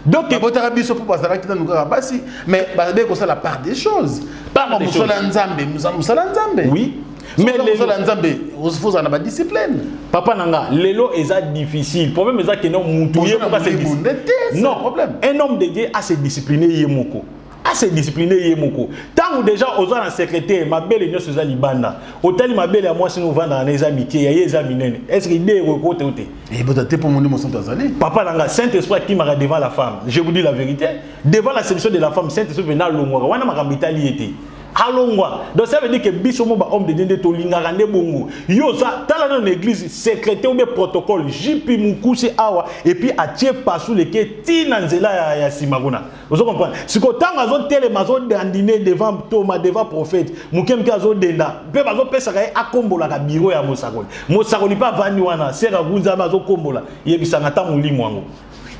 Donc babotaka biso mpo bazalaki nanu kaka basi, mais babe kosala part des choses. Part des Mosala choses. Nzambe, mosala Nzambe. Oui. Mais mais mosala Nzambe, ozala na badiscipline. Papa na nga, lelo eza difficile. Problème eza kende mutu ye Boza na moko ase molimo nde te, c'est Non, le problème. un homme de Dieu a se discipliner ye moko. Ase discipline ye moko. Ntango déjà oza na secrétaire, mabele nyonso eza libanda, otali mabele ya mwasi novandaka na eza mike, ya ye eza minene, est ce que idée ekokota te? Ebota te, mpo Molimo Santo azali. Papa na nga, Saint Esprit akimaka devant la femme. Je vous dis la vérité, devant la séduction de la femme, Saint Esprit mpe alongwaka wana. Makambo etali ye te, alongwa. Donc ça veut dire que biso mo bahomme de Dieu nde tolingaka nde bongo. Yo oza, tala nano na église, secrétaire ou bien protocole, jp mokuse awa, et puis atie pasu leke ntina nzela ya nsima kuna. Ozo comprendre? Sikoyo ntango azotelema, azodandine devant toma, devant prophète, moke moke azodenda mpe bazopesaka ye, akombolaka biro ya mosakoli. Mosakoli mpe avandi wana, sere agunzame, azokombola. Yebisanga, ata molimo yango,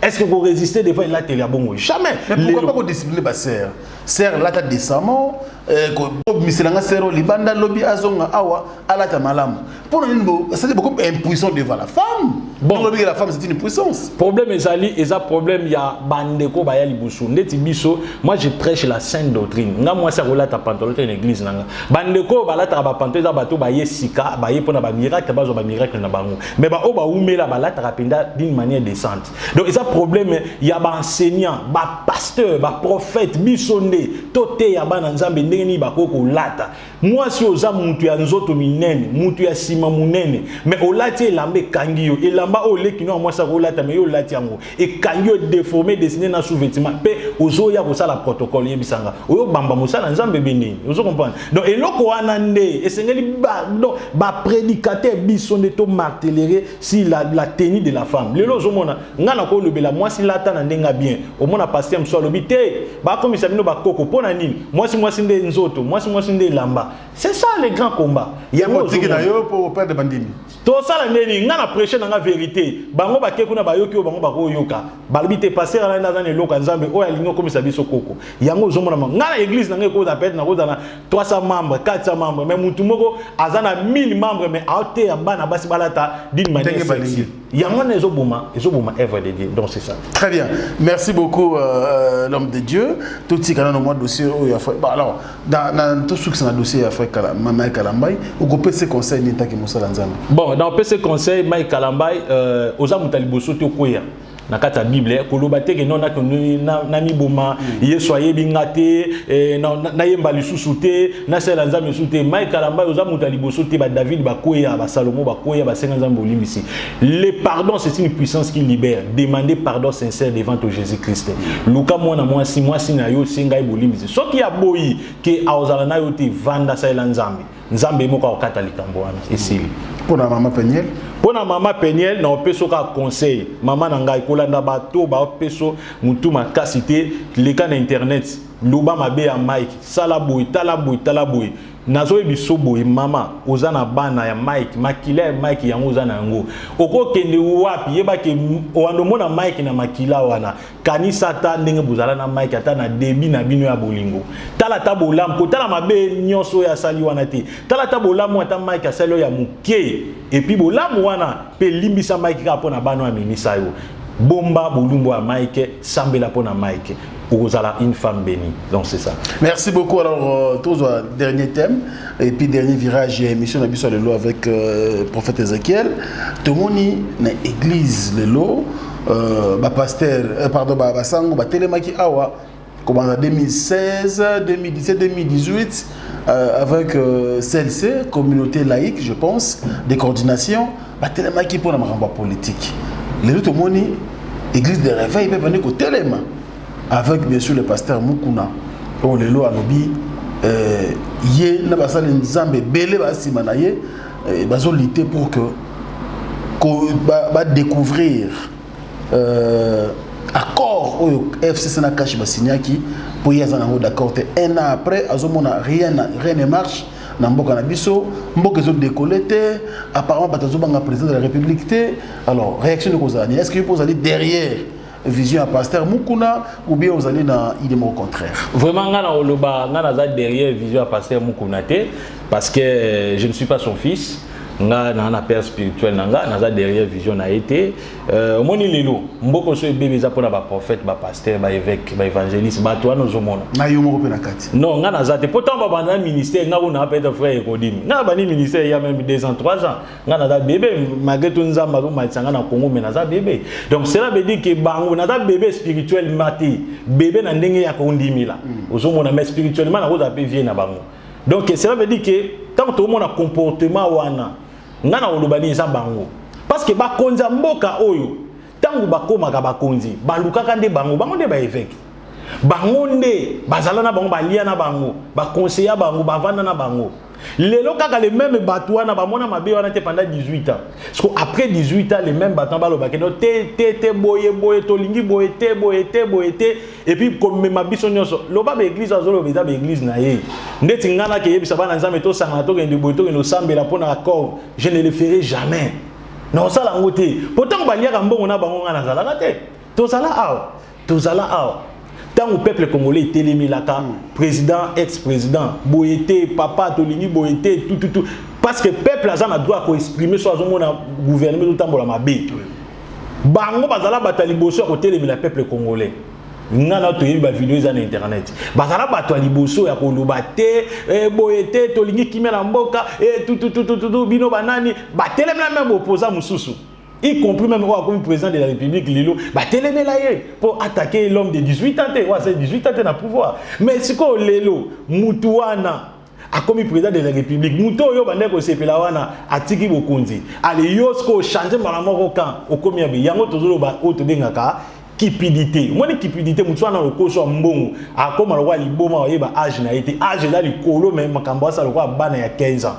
est-ce que korésister devant elateli ya bongo? Jamais. Mais pourquoi pas kodiscipline basœur? Sœur, lata décemment, komiselanga sœur oyo libanda, lobi azonga awa, alata malamu. Mpona nini c'est beaucoup impuissant devant la femme? Bon. Bon, lobi la femme, c'est une puissance. Problème ezali, eza problème ya bandeko baya liboso ndeti biso. Moi, je prêche la sainte doctrine. Nga, mwasi akolata pantalon te na église na nga. Bandeko oyo balataka bapantalon eza bato baye sika, baye mpona bamiracle, bazwa bamiracle na bango. Mais baoyo baumela balataka mpenza d'une manière décente. Donc eza problème ya baenseignant, bapasteur, baprophète. Biso nde toteya bana Nzambe ndenge nini bakoki kolata. Mwasi, oza mutu ya nzoto minene, mutu ya nsima monene, mais olati elamba ekangi yo. Elamba oyo oleki no ya mwasi akolata, mais yo olati yango, ekangi yo, déformé, dessiné na sous-vêtement, mpe ozoya kosala protocole. Yebisanga, oyo bamba mosala Nzambe ebe ndeni? Ozo comprendre? Donc eloko wana nde esengeli donc baprédicateur, biso nde tomartelere si la tenue de la femme. Lelo ozomona, nga na kolobela mwasi lata na ndenge ya bien, omona pasteur mosusu alobi te, bakomisa bino bakoko. Mpo na nini? Mwasi, mwasi nde nzoto, mwasi, mwasi nde elamba. C'est ça le grand combat. Yango otiki na yo mpo operdre bandimi. Tosala ndeni? Nga na prêche na nga vérité. Bango bake kuna, bayoki oyo bango bakoyoka, balobi te pasteur alandi aza na eloko ya Nzambe oyo alingi okomisa biso koko. Yango ozomona nga na église na ngai ekozala peut-être nakozala na 300 membres, 400 membres, mais mutu moko aza na 1000 membres, mais aoteya bana basi balata d'une manière Ndenge sexy. balingi. Yango wana ezoboma, ezoboma œuvre de Dieu. Donc c'est ça. Très bien. Merci beaucoup, l'homme de Dieu. Tout ce qui est dans dossier. Bon, alors, dans tout ce qui est dans le dossier Afrique, Mama Kalambay, ou qu'on ce conseil ni mosala Nzambe. Bon, dans ce conseil, Mike Kalambay, oza moto ya liboso te okweya na kati ya Bible. Koloba te ke non, namiboma, Yesu ayebi nga te, nayemba lisusu te, nasalela Nzambe lisusu te. Mike Kalambay, oza moto ya liboso te. Badavid bakweya, basalomo bakweya, basenga Nzambe olimbisi. Le pardon, c'est une puissance qui libère. Demandez pardon sincère devant ton Jésus Christ. Luka mwana mwasi, mwasi na yo, senga ye bolimbisi. Soki aboyi ke aozala na yo te, vanda, salela Nzambe. Nzambe moko akokata likambo wana, esili. Pour la maman Peniel? Mpo na mama Peniel, na opesa kaka conseil. Mama na ngai, kolanda bato baopeso mutu makasi te. Leka na internet, loba mabe ya Mike, sala boye, tala boye, tala boye. Nazoyebi so boye, mama, oza na bana ya Mike, makila ya Mike yango oza na yango. Okokende wapi? Yebake owanda omona Mike na makila wana. Kanisa ata ndenge bozala na Mike, ata na début na bino ya bolingo. Tala ata bolamu, kotala mabe nyonso oyo asali wana te. Tala ata bolamu ata Mike asali oyo ya moke, et puis bolamu wana mpe limbisa Mike kaka mpo na bana oyo amemisa yo. Bomba bolumbu ya Mike, sambela mpo na Mike, okozala une femme bénie. Donc c'est ça. Merci beaucoup. Alors, tous dernier thème et puis dernier virage ya émission na biso lelo avec prophète Ezekiel. Tomoni na église lelo, ba pasteur, pardon, ba basango batelemaki awa kobanda 2016, 2017, 2018, avec CLC, communauté laïque, je pense, des coordinations, batelemaki mpona makambo ya politique. Lelo tomoni église de réveil mpe bandi kotelema avec bien sûr le pasteur Mukuna oyo lelo alobi ye na basali Nzambe ebele basima na ye, bazolutter pour que badécouvrir accord oyo FCC na CACH basignaki, mpo ye aza nango d'accord te. Un an après, azomona rien, rien ne marche na mboka na biso, mboka ezodécoller te. Apparemment bato azobanga président de la République te. Alors, réaction ekozala nini? Est ce que yo mpo ozali derrière vision ya pasteur Mukuna ou bien ozali na idée moko contraire? Vraiment, nga na oloba, nga naza derrière vision ya pasteur Mukuna te, parce que je ne suis pas son fils. Nga na na père spirituel na nga, naza derrière vision na ye te. Omoni lelo mboka so ebebe eza mpona baprophète, bapasteur, baévêque, baévangéliste, bato wana ozomona. Na yo moko mpe na kati? Non, nga naza te, po ntango babanda na ministère, nga kuna peut-être frère Ekodimi, nga nabandi ministère ya même 2 ans, 3 ans, nga naza bébé. Malgré tout Nzambe azomatisa nga na Congo, mais naza bébé. Donc cela veut dire que bango, naza bébé spirituellement te, bébé na ndenge ya kondimila, ozomona, mais spirituellement nakozala mpe vie na bango. Donc cela veut dire que ntango tokomona comportement wana, nga na koloba nini? Eza bango, parce que bakonzi ya mboka oyo, ntango bakomaka bakonzi, balukaka nde bango, bango nde baévêque, bango nde bazala na bango, balia na bango, baconseiller bango, bavanda na bango. Lelo kaka les mêmes bato wana bamona mabe wana te pendant 18 ans. Parce que après 18 ans, les mêmes bato wana balobaki: no te, te, te, boye boye, tolingi boye te, boye te, boye te. Et puis komema biso nyonso, loba baéglise, azoloba eza baéglise na ye. Ndeti ngai nakeyebisa bana Nzambe tosangana, tokende boye, tokende osambela mpo na accord, je ne le ferai jamais, naosala yango te, po ntango baliaka mbongo na bango, ngai nazalaka te. Tozala awa, tozala awa ntango peuple congolais etelemelaka président, ex président, boye te, papa, tolingi boye te, tututu, parce que peuple aza na droit ya koexprimer. So azomona gouvernement ezotambola mabe, bango bazala bato ya liboso ya kotelemela peuple congolais. Nga na toyebi bavideo eza na internet, bazala bato ya liboso ya koloba te, boye te, tolingi kimia na mboka, tututututu. Bino banani batelemela même opposant mosusu, y compris même oyo akomi président de la République lelo, batelemela ye mpo attaquer l'homme de 18 ans te, oyo asali 18 ans te na pouvoir. Mais sikoyo lelo mutu wana akomi président de la République, mutu oyo bandeki kosepela wana atiki bokonzi. Ale, yo sikoyo ochange mbala moko kan okomi yabe. Yango tozoloba oyo tobengaka cupidité. Omoni cupidité, motu wana lokoso ya mbongo, akóma lokola liboma, oyeba age na ye te, age eza likolo, mais makambo asala lokola bana ya 15 ans.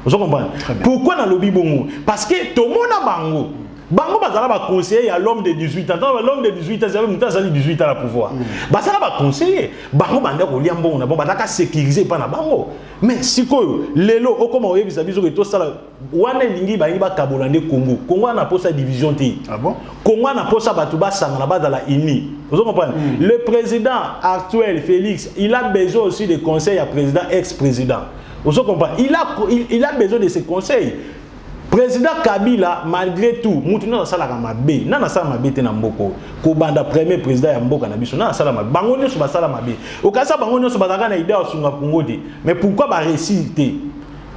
Ozo comprendre pourquoi nalobi bongo? Parce que tomona bango, bango bazala baconseiller ya l'homme de 18 ans. Ntango l'homme de 18 ans, c'est moto azali 18 ans na pouvoir, bazala baconseiller, bango banda kolia mbongo na bango, bazalaka sécuriser epa na bango. Mais sikoyo lelo okóma oyebisa biso ke tosala wana, elingi balingi bakabola nde Congo. Congo wana posa division te. Ah bon? Congo wana posa bato basangana, bazala uni. Ozo comprendre? Le président actuel Félix, il a besoin aussi de conseils ya président, ex président. Ozo comprendre? Il a besoin de ses conseils. Président Kabila, malgré tout, mutu nyonso asalaka mabe, nani asala mabe te na mboka oyo? Kobanda premier président ya mboka na biso, nani asala mabe? Bango nyonso basala mabe. Okasa bango nyonso bazalaka na idée ya kosunga Kongo te, mais pourquoi baréussir te?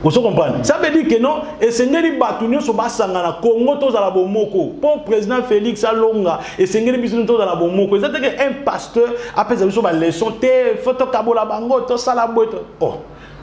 Ozo comprendre? Ça veut dire que non, esengeli bato nyonso basangana, Congo tozala bomoko. Mpo président Félix alonga, esengeli biso nyonso tozala bomoko. Eza te ke un pasteur apesa biso baleçon te, faut tokabola bango, tosala boye. Oh,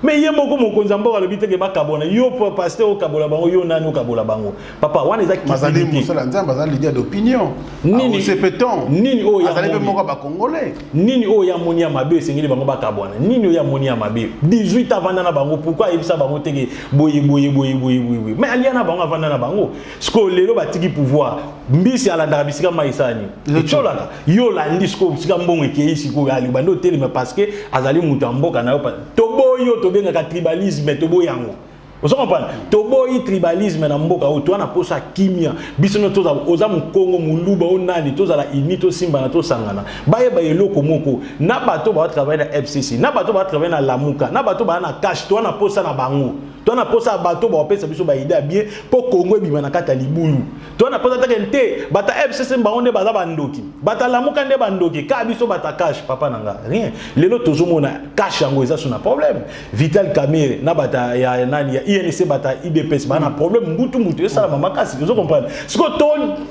mais ye moko mokonzi ya mboka alobi teke bakabona. Yo pasteur okabola bango, yo nani okabola bango? Papa, wana eza Azali mosala Nzambe, azali leader d'opinion. Nini? Sepeton. Nini oyo? Azali mpe moko ya bacongolais. Nini oyo ya moni ya mabe esengeli bango bakabwana? Nini oyo ya moni ya mabe? 18 avanda na bango, pourquoi ayebisa bango teke boye boye boye boye boye boye? Mais alia na bango, avanda na bango. Sikoyo lelo batiki pouvoir, mbisi alandaka bisika mai esani etiolaka. Yo olandi sikoyo bisika mbongo ekei. Sikoyo ali bandi otelema parce que azali moto ya mboka na yo. Toboyi oyo tobengaka tribalisme, toboyi yango. Ozo comprendre? Toboyi tribalisme na mboka oyo. Toza na posa ya kimia. Biso nyonso tozala, oza mokongo, moluba, o nani, tozala uni, tosimbana, tosangana. Bayeba eloko moko: na bato batravaille na FCC, na bato batravaille na Lamuka, na bato baa na CACH, toza na posa na bango. Toza na posa ya bato bapesa biso baidée ya bien mpo Kongo ebima na kati ya libulu. Toza na posa take te bata FCC bango nde baza bandoki, bata Lamuka nde bandoki, kaka biso bata CACH. Papa na nga, rien. Lelo tozomona CACH yango eza so na problème. Vital Kamerhe na bata ya nani, ya UNC, bata UDPS baa na problème, mbutu mbutu esalama makasi. Ozo comprendre? Sikoyo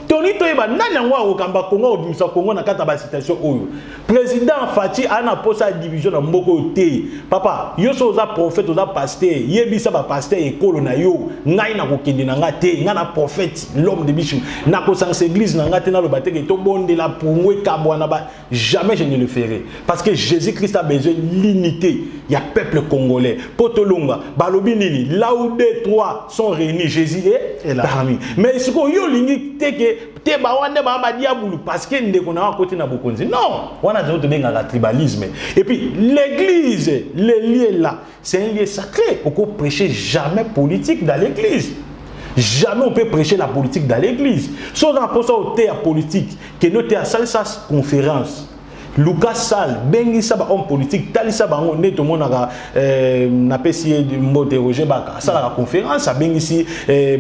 toni toyeba nani yango akokamba Kongo, akobimisa Kongo na kati ya basituation oyo. Président Fatshi aa na posa ya division na mboka oyo te. Papa, yo so oza prophète, oza pasteur, yebisa bapasteur ekolo na yo: ngai nakokende na nga te, ngai na prophète, l'homme de bichu, nakosangisa église na nga te, naloba te ke tobondela pongo ekabwana ba. Jamais je ne le ferai, parce que Jésus Christ a besoin l'unité ya peuple congolais mpo tolonga. Balobi nini? Là où deux, trois sont réunis, Jésus est Et là. parmi. Mais sikoyo yo olingi te ke te bawa nde baa badiabulu parce que ndeko na yo akoti na bokonzi. Non, wana yango tobengaka tribalisme. Et puis l'église, le lieu là, c'est un lieu sacré. Oko prêcher jamais politique dans l'église. Jamais on peut prêcher la politique dans l'église. So oza na mposa oteya politique, kende oteya, salisa conférence. Luka salle, bengisa ba homme politique, talisa bango nde tomonaka. Napesi ye mbote, Roger Baka asalaka conférence, abengisi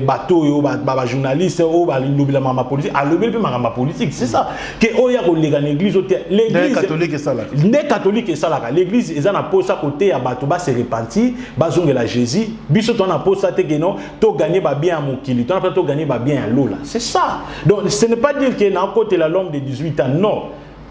bato oyo bajournaliste oyo balobela makambo ya politique, alobeli mpe makambo ya politique. C'est ça ke oyo ya koleka na église te. L'église catholique esalaka. Nde catholique esalaka. L'église eza na posa koteya bato base repentir, bazongela Jésus. Biso toza na posa te ke non, toganye babien ya mokili, toza na posa toganye babien ya lola. C'est ça. Donc ce n'est pas dire ke nakotela l'homme de 18 ans, non.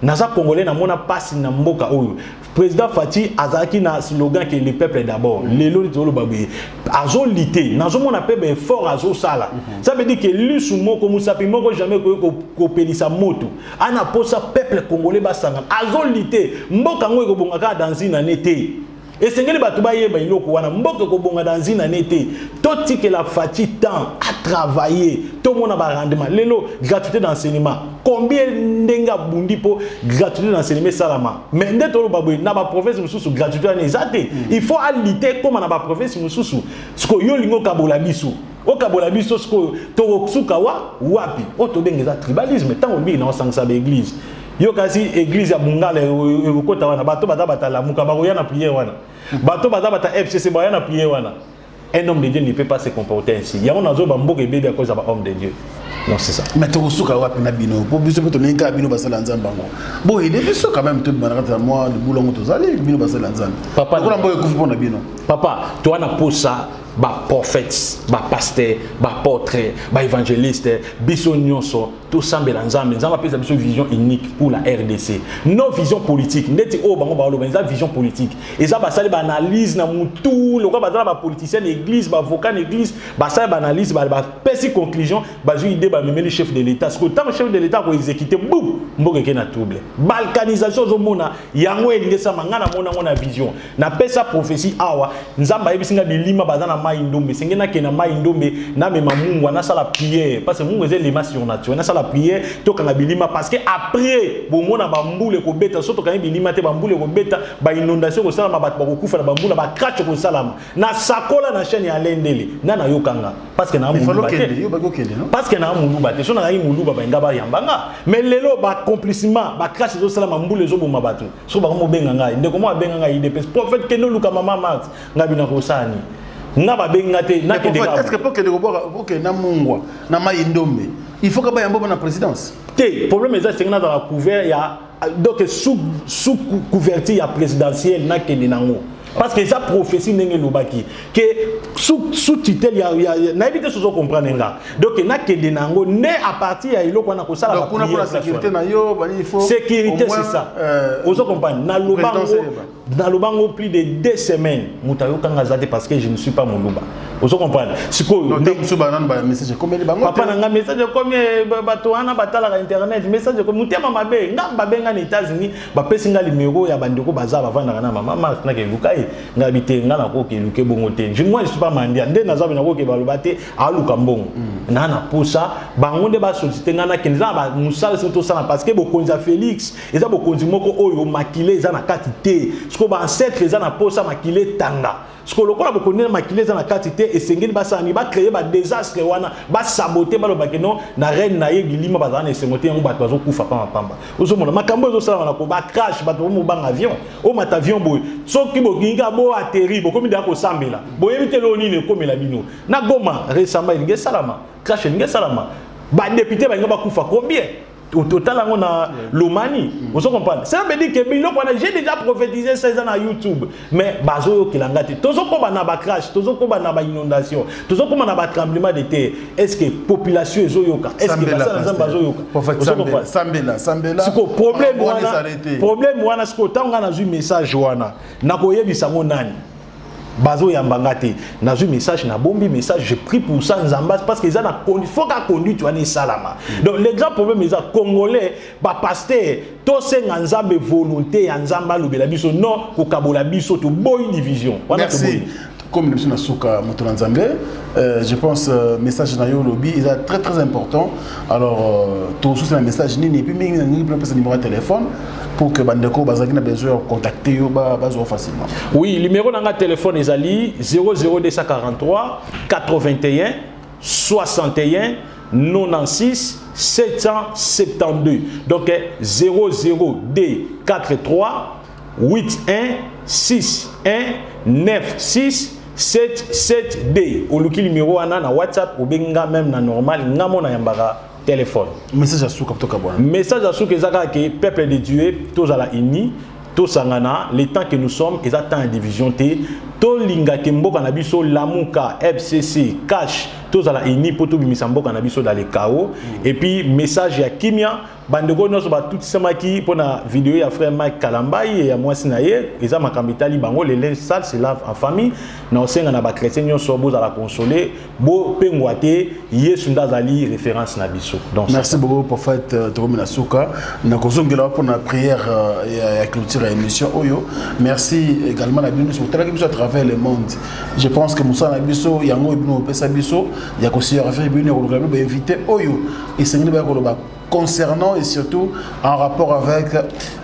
Naza Congolais, namona mpasi na mboka oyo. Président Fatshi azalaki na slogan ke "le peuple d'abord". Lelo neti toloba boye, azolite, nazomona mpe baeffort azosala. Ça veut dire ke lisu moko, mosapi moko jamais koki kopelisa moto. Ana posa peuple congolais basangana, azolite. Mboka yango ekobonga kaka dans une année te. Esengeli bato bayeba eloko wana. Mboka ekobonga dans une année te. Totikela Fatshi temps atravailler, tomona barendement. Lelo gratuité d'enseignement, combien ndenge abundi mpo gratuité d'enseignement esalama? Mais nde toloba boye, na baprovince mosusu gratuité wana eza te. Il faut alite ekóma na baprovince mosusu. Sikoyo yo olingi okabola biso, okabola biso. Sikoyo tokosuka wa wapi? Oyo tobenga eza tribalisme. Ntango olobiki na osangisa baeglise, yo kasi église ya Bungala ekokota wana, bato baza batalamuka bakoya na prière wana, bato baza bata FCC bakoya na prière wana. Un homme de Dieu ne peut pas se comporter ainsi. Yango nazoba, mboka ebebi à cause ya bahomme de Dieu. Non, c'est ça. Mais tokosuka wapi na bino? Po biso mpe tolingi kaka bino basala Nzambe yango, boyede biso quand même, tobima na kati ya mwa libulu yango. Tozali bino basala Nzambe. Papa, lokola mboka ekufi mpo na bino. Papa, toa na posa baprophète, bapasteur, baapôtre, baévangéliste, biso nyonso tosambela Nzambe. Nzambe apesa biso vision unique pour la RDC, non vision politique ndeti oyo bango baloba. Eza vision politique, eza basali baanalyse na mutu lokola baza na bapoliticien na église, baavocat na église. Basali baanalyse, bapesi conclusion, bazwi idée, bamemeli chef de l'État. Sikoyo ntango chef de l'État akoexécute, bu mboka eke na trouble, balkanisation. Ozomona yango elingi esama. Ngai namona yango na vision, napesa prophétie awa. Nzambe ayebisi nga bilima baza na Mai Ndombe. Esengeli nakende na Mai Ndombe, namema mungwa, nasala prière, parce que mungwa eza élément surnaturel. Nasala prière, tokanga bilima, parce que après bomona bambula ekobeta. So tokangi bilima te, bambula ekobeta, bainondation ekosalama, bato bakokufa na bambula, bacrash ekosalama. Nasakola na chaîne ya Lendele nga nayokanga, parce que naa moluba te, parce que naa moluba te. So nazalaki moluba, balinga bayamba nga. Mais lelo baaccomplissement, bacrash ezosalama, mbula ezoboma bato. So bango mobenga ngai, ndeko mo abenga ngai IDPS: "Prophète, kende oluka mama Marte." Ngai bina kosala nini? Nga babenga te, nakende. Est-ce que po kende kobwaka, okende na mungwa na Mai Ndombe, il faut ka bayamba na présidence? Te, problème eza, esengi nazala couvert ya, donc sous couverture ya présidentielle. Nakende nango parce que eza prophétie ndenge elobaki ke sous tutelle ya nayebi te sozo comprendre nga. Donc nakende na yango nde à partir ya eloko wana kosala. Kuna mpona sécurité na yo bani, il faut sécurité, c'est ça. Ozo comprendre? Nalobango plus de 2 semaines, moto ayokanga aza te, parce que je ne suis pas moluba. Ozo comprendre? Sikoyo papa na nga, message ekomi, bato wana batalaka internet, message ekomi. Motema mabe nga babenga na États-Unis, bapesi nga numéro ya bandeko baza bavandaka na mama Marthe. Nake eluka ye, nga bi te, nga nakoki eluke bongo te. Moi, je suis pas mendiant. Nde naza nakoki baloba te aluka mbongo na posa bango nde basollicite nga. Nakende, eza na mosala soki tosala, parce que bokonzi ya Félix eza bokonzi moko oyo makile eza na kati te. Sikoyo baancêtre eza na posa makile etanga. Sikoyo lokola bokonzi na makili eza na kati te, esengeli basala nini? Bacréer badésastre wana, basabote, balobake non, na reine na ye bilima bazala na esengo te. Yango bato bazokufa pambapamba. Ozomona makambo ezosalama na ko bacrash, bato bomobanga avion, omata avion boye, soki bokingi kaka bo atterri, bokomi deya kosambela, boyebi te loo nini ekomela bino. Na Goma récemment elingi esalama, crash elingi esalama, badéputé balingi bakufa combien? Otala yango na Lomami. Ozo comprendre? Ça veut dire que biloko wana, j'ai déjà prophétisé ça, eza na YouTube, mais bazoyokela nga te. Tozokoba na bacrash, tozokoba na bainondation, tozokoma na batremblement de terre. Est ce que population ezoyoka? Est ce que basala Nzambe bazoyoka? Sambela, sambela. Siko problème wana, problème wana sikoyo, ntango nga nazwi message wana, nakoyebisa yango nani? Bazoyamba nga te. Nazwi message, nabombi message, je prie pour ça. Nzambe, parce que eza na faut ka conduite wana esalama. Donc le grand problème eza Congolais, bapasteur, tosenga Nzambe volonté ya Nzambe alobela biso, non kokabola biso. Toboyi division wana. Merci. Comme biso na suka, moto na Nzambe, je pense message na yo olobi eza très très important. Alors tosusi na message nini? Et puis mingi nalingi mpe napesa numéro ya téléphone pour que bandeko bazalaki na besoin ya contacter yo, bazwa facilement. Oui, numéro na nga téléphone ezali 00243 81 61. 96 772. Donc 00 D 43 81 6 1 9 6 7 7 D. Oluki numéro wana na WhatsApp obengi nga même na normal nga mona yambaka téléphone. Message ya suka toka bwana. Message ya suka eza kaka ke peuple de Dieu tozala uni tosangana le temps que nous sommes eza temps ya division te tolinga ke mboka na biso lamuka fcc cash tozala uni mpo tobimisa mboka na biso dans le chaos. Et puis message ya kimia bandeko nyonso batutisamaki mpo na video ya frère Mike Kalambayi ya mwasi na ye eza makambo etali bango le linge sale se lave en famille. Na osenga na bachrétien nyonso bozala consolé bopengwa te Yesu nde azali référence na biso. Donc merci beaucoup prophète Tokomi na suka na kozongela pour na prière ya clôture ya émission oyo. Merci également na bino botalaki biso à travers le monde. Je pense que mosala na biso yango bino opesa biso ya koservir bino ya koluka bino bainvité oyo esengeli baya koloba concernant et surtout en rapport avec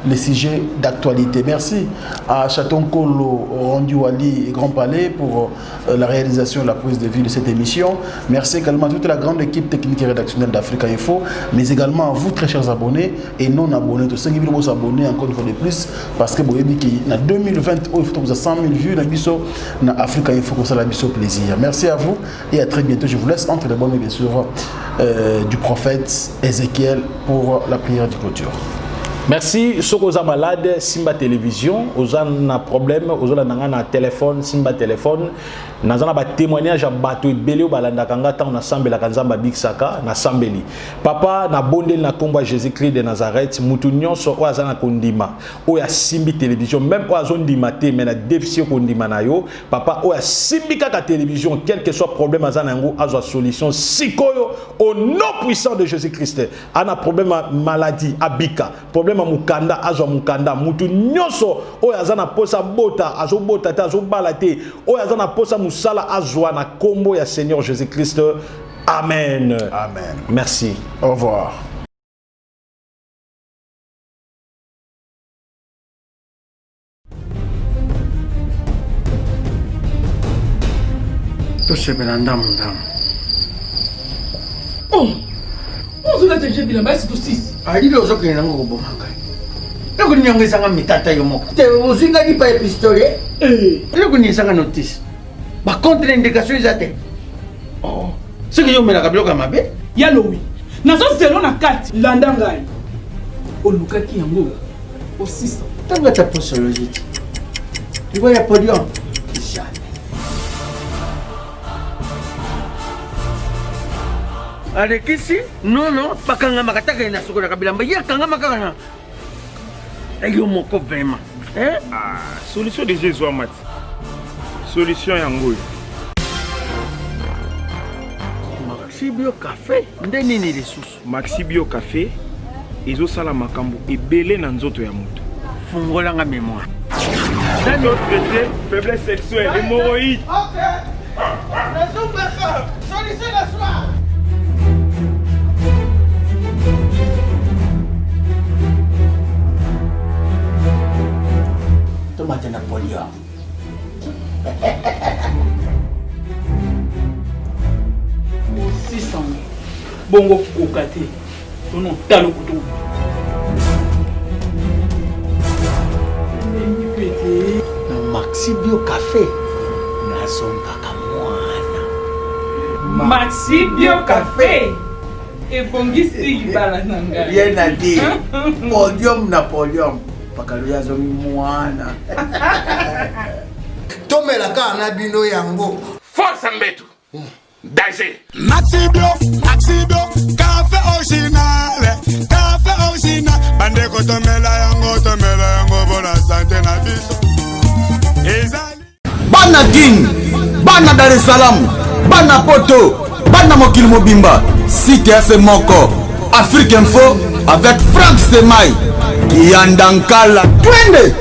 les sujets d'actualité. Merci à Chaton Kolo, Rendu Wali et Grand Palais pour la réalisation et la prise de vue de cette émission. Merci également à toute la grande équipe technique et rédactionnelle d'Africa Info, mais également à vous très chers abonnés et non abonnés. Tous ceux qui veulent s'abonner encore une fois de plus, parce que vous voyez qu'il y a 2020, il faut que vous ayez 100 000 vues dans Africa Info, comme ça, la biso plaisir. Merci à vous et à très bientôt. Je vous laisse entre les bonnes, bien sûr, du prophète Ézéchiel pour la prière de clôture. Merci. Soki oza malade, simba télévision, oza na problème, oza na na téléphone, simba téléphone. Naza na ba témoignage ya bato ebele oyo balandaka nga ntango nasambelaka Nzambe abikisaka, nasambeli. Papa, nabondeli na kombo ya Jésus-Christ de Nazareth, mutu nyonso oyo aza na kondima, oyo asimbi télévision, même oyo azondima te, mais na déficit kondima na yo, papa, oyo asimbi kaka télévision, quel que soit problème aza na yango, azwa solution sikoyo au nom puissant de Jésus-Christ. Ana problème ya maladie, abika. Problème ya mukanda, azwa mukanda. Mutu nyonso oyo aza na posa bota, azobota te, azobala te, oyo aza na posa mosala, azwa na kombo ya Seigneur Jésus-Christ. Amen. Amen. Merci. Au revoir. Tosepela ndamu ndamu. Oh, ozolata deja bilamba esi tosisi. Alili ozokende nango koboma ngai. Eloko nini yango ezanga mitata yo moko te ozwi ngai lipa ya pistolet. Eloko nini ezanga notice ba contre indication eza te. Oh, soki yo omelaka biloko ya mabe. Ya lowi nazozelo na kati landa ngai olukaki yango osisa. Ntango ata posologie te liwa ya podium jamais. Alekisi nono bakangamaka taka ye nasukolaka bilamba ye akangama kaka na yo moko vraiment. Ah, solution déjà ezwama ti solution yango oyo. Maxi Bio Café nde nini lisusu? Maxi Bio Café ezosala makambo ebele na nzoto ya moto. Fungolanga mémoire. Traité faiblesse sexuelle, hémorroïde. Ok. Solution na soir. Tomate na polio. Osisango bongo koka te tono talo kutu. Na Maxi Bio Café nazongaka mwana. Maxi Bio Café ebongisi libala na ngai. Rien à dire. Podium na podium. Pakalo azongi mwana. Tomela kaka na bino yango. Force mbetu. Danger. Maxi Bio, Maxi Bio, café original, café original. Bandeko tomela yango, tomela yango bona santé na biso. Ezali. Bana Kin, bana Dar es Salaam, bana Poto, bana mokili mobimba, site ya se moko, Afrique Info avec Frank Stemay, Kianda Nkala, twende!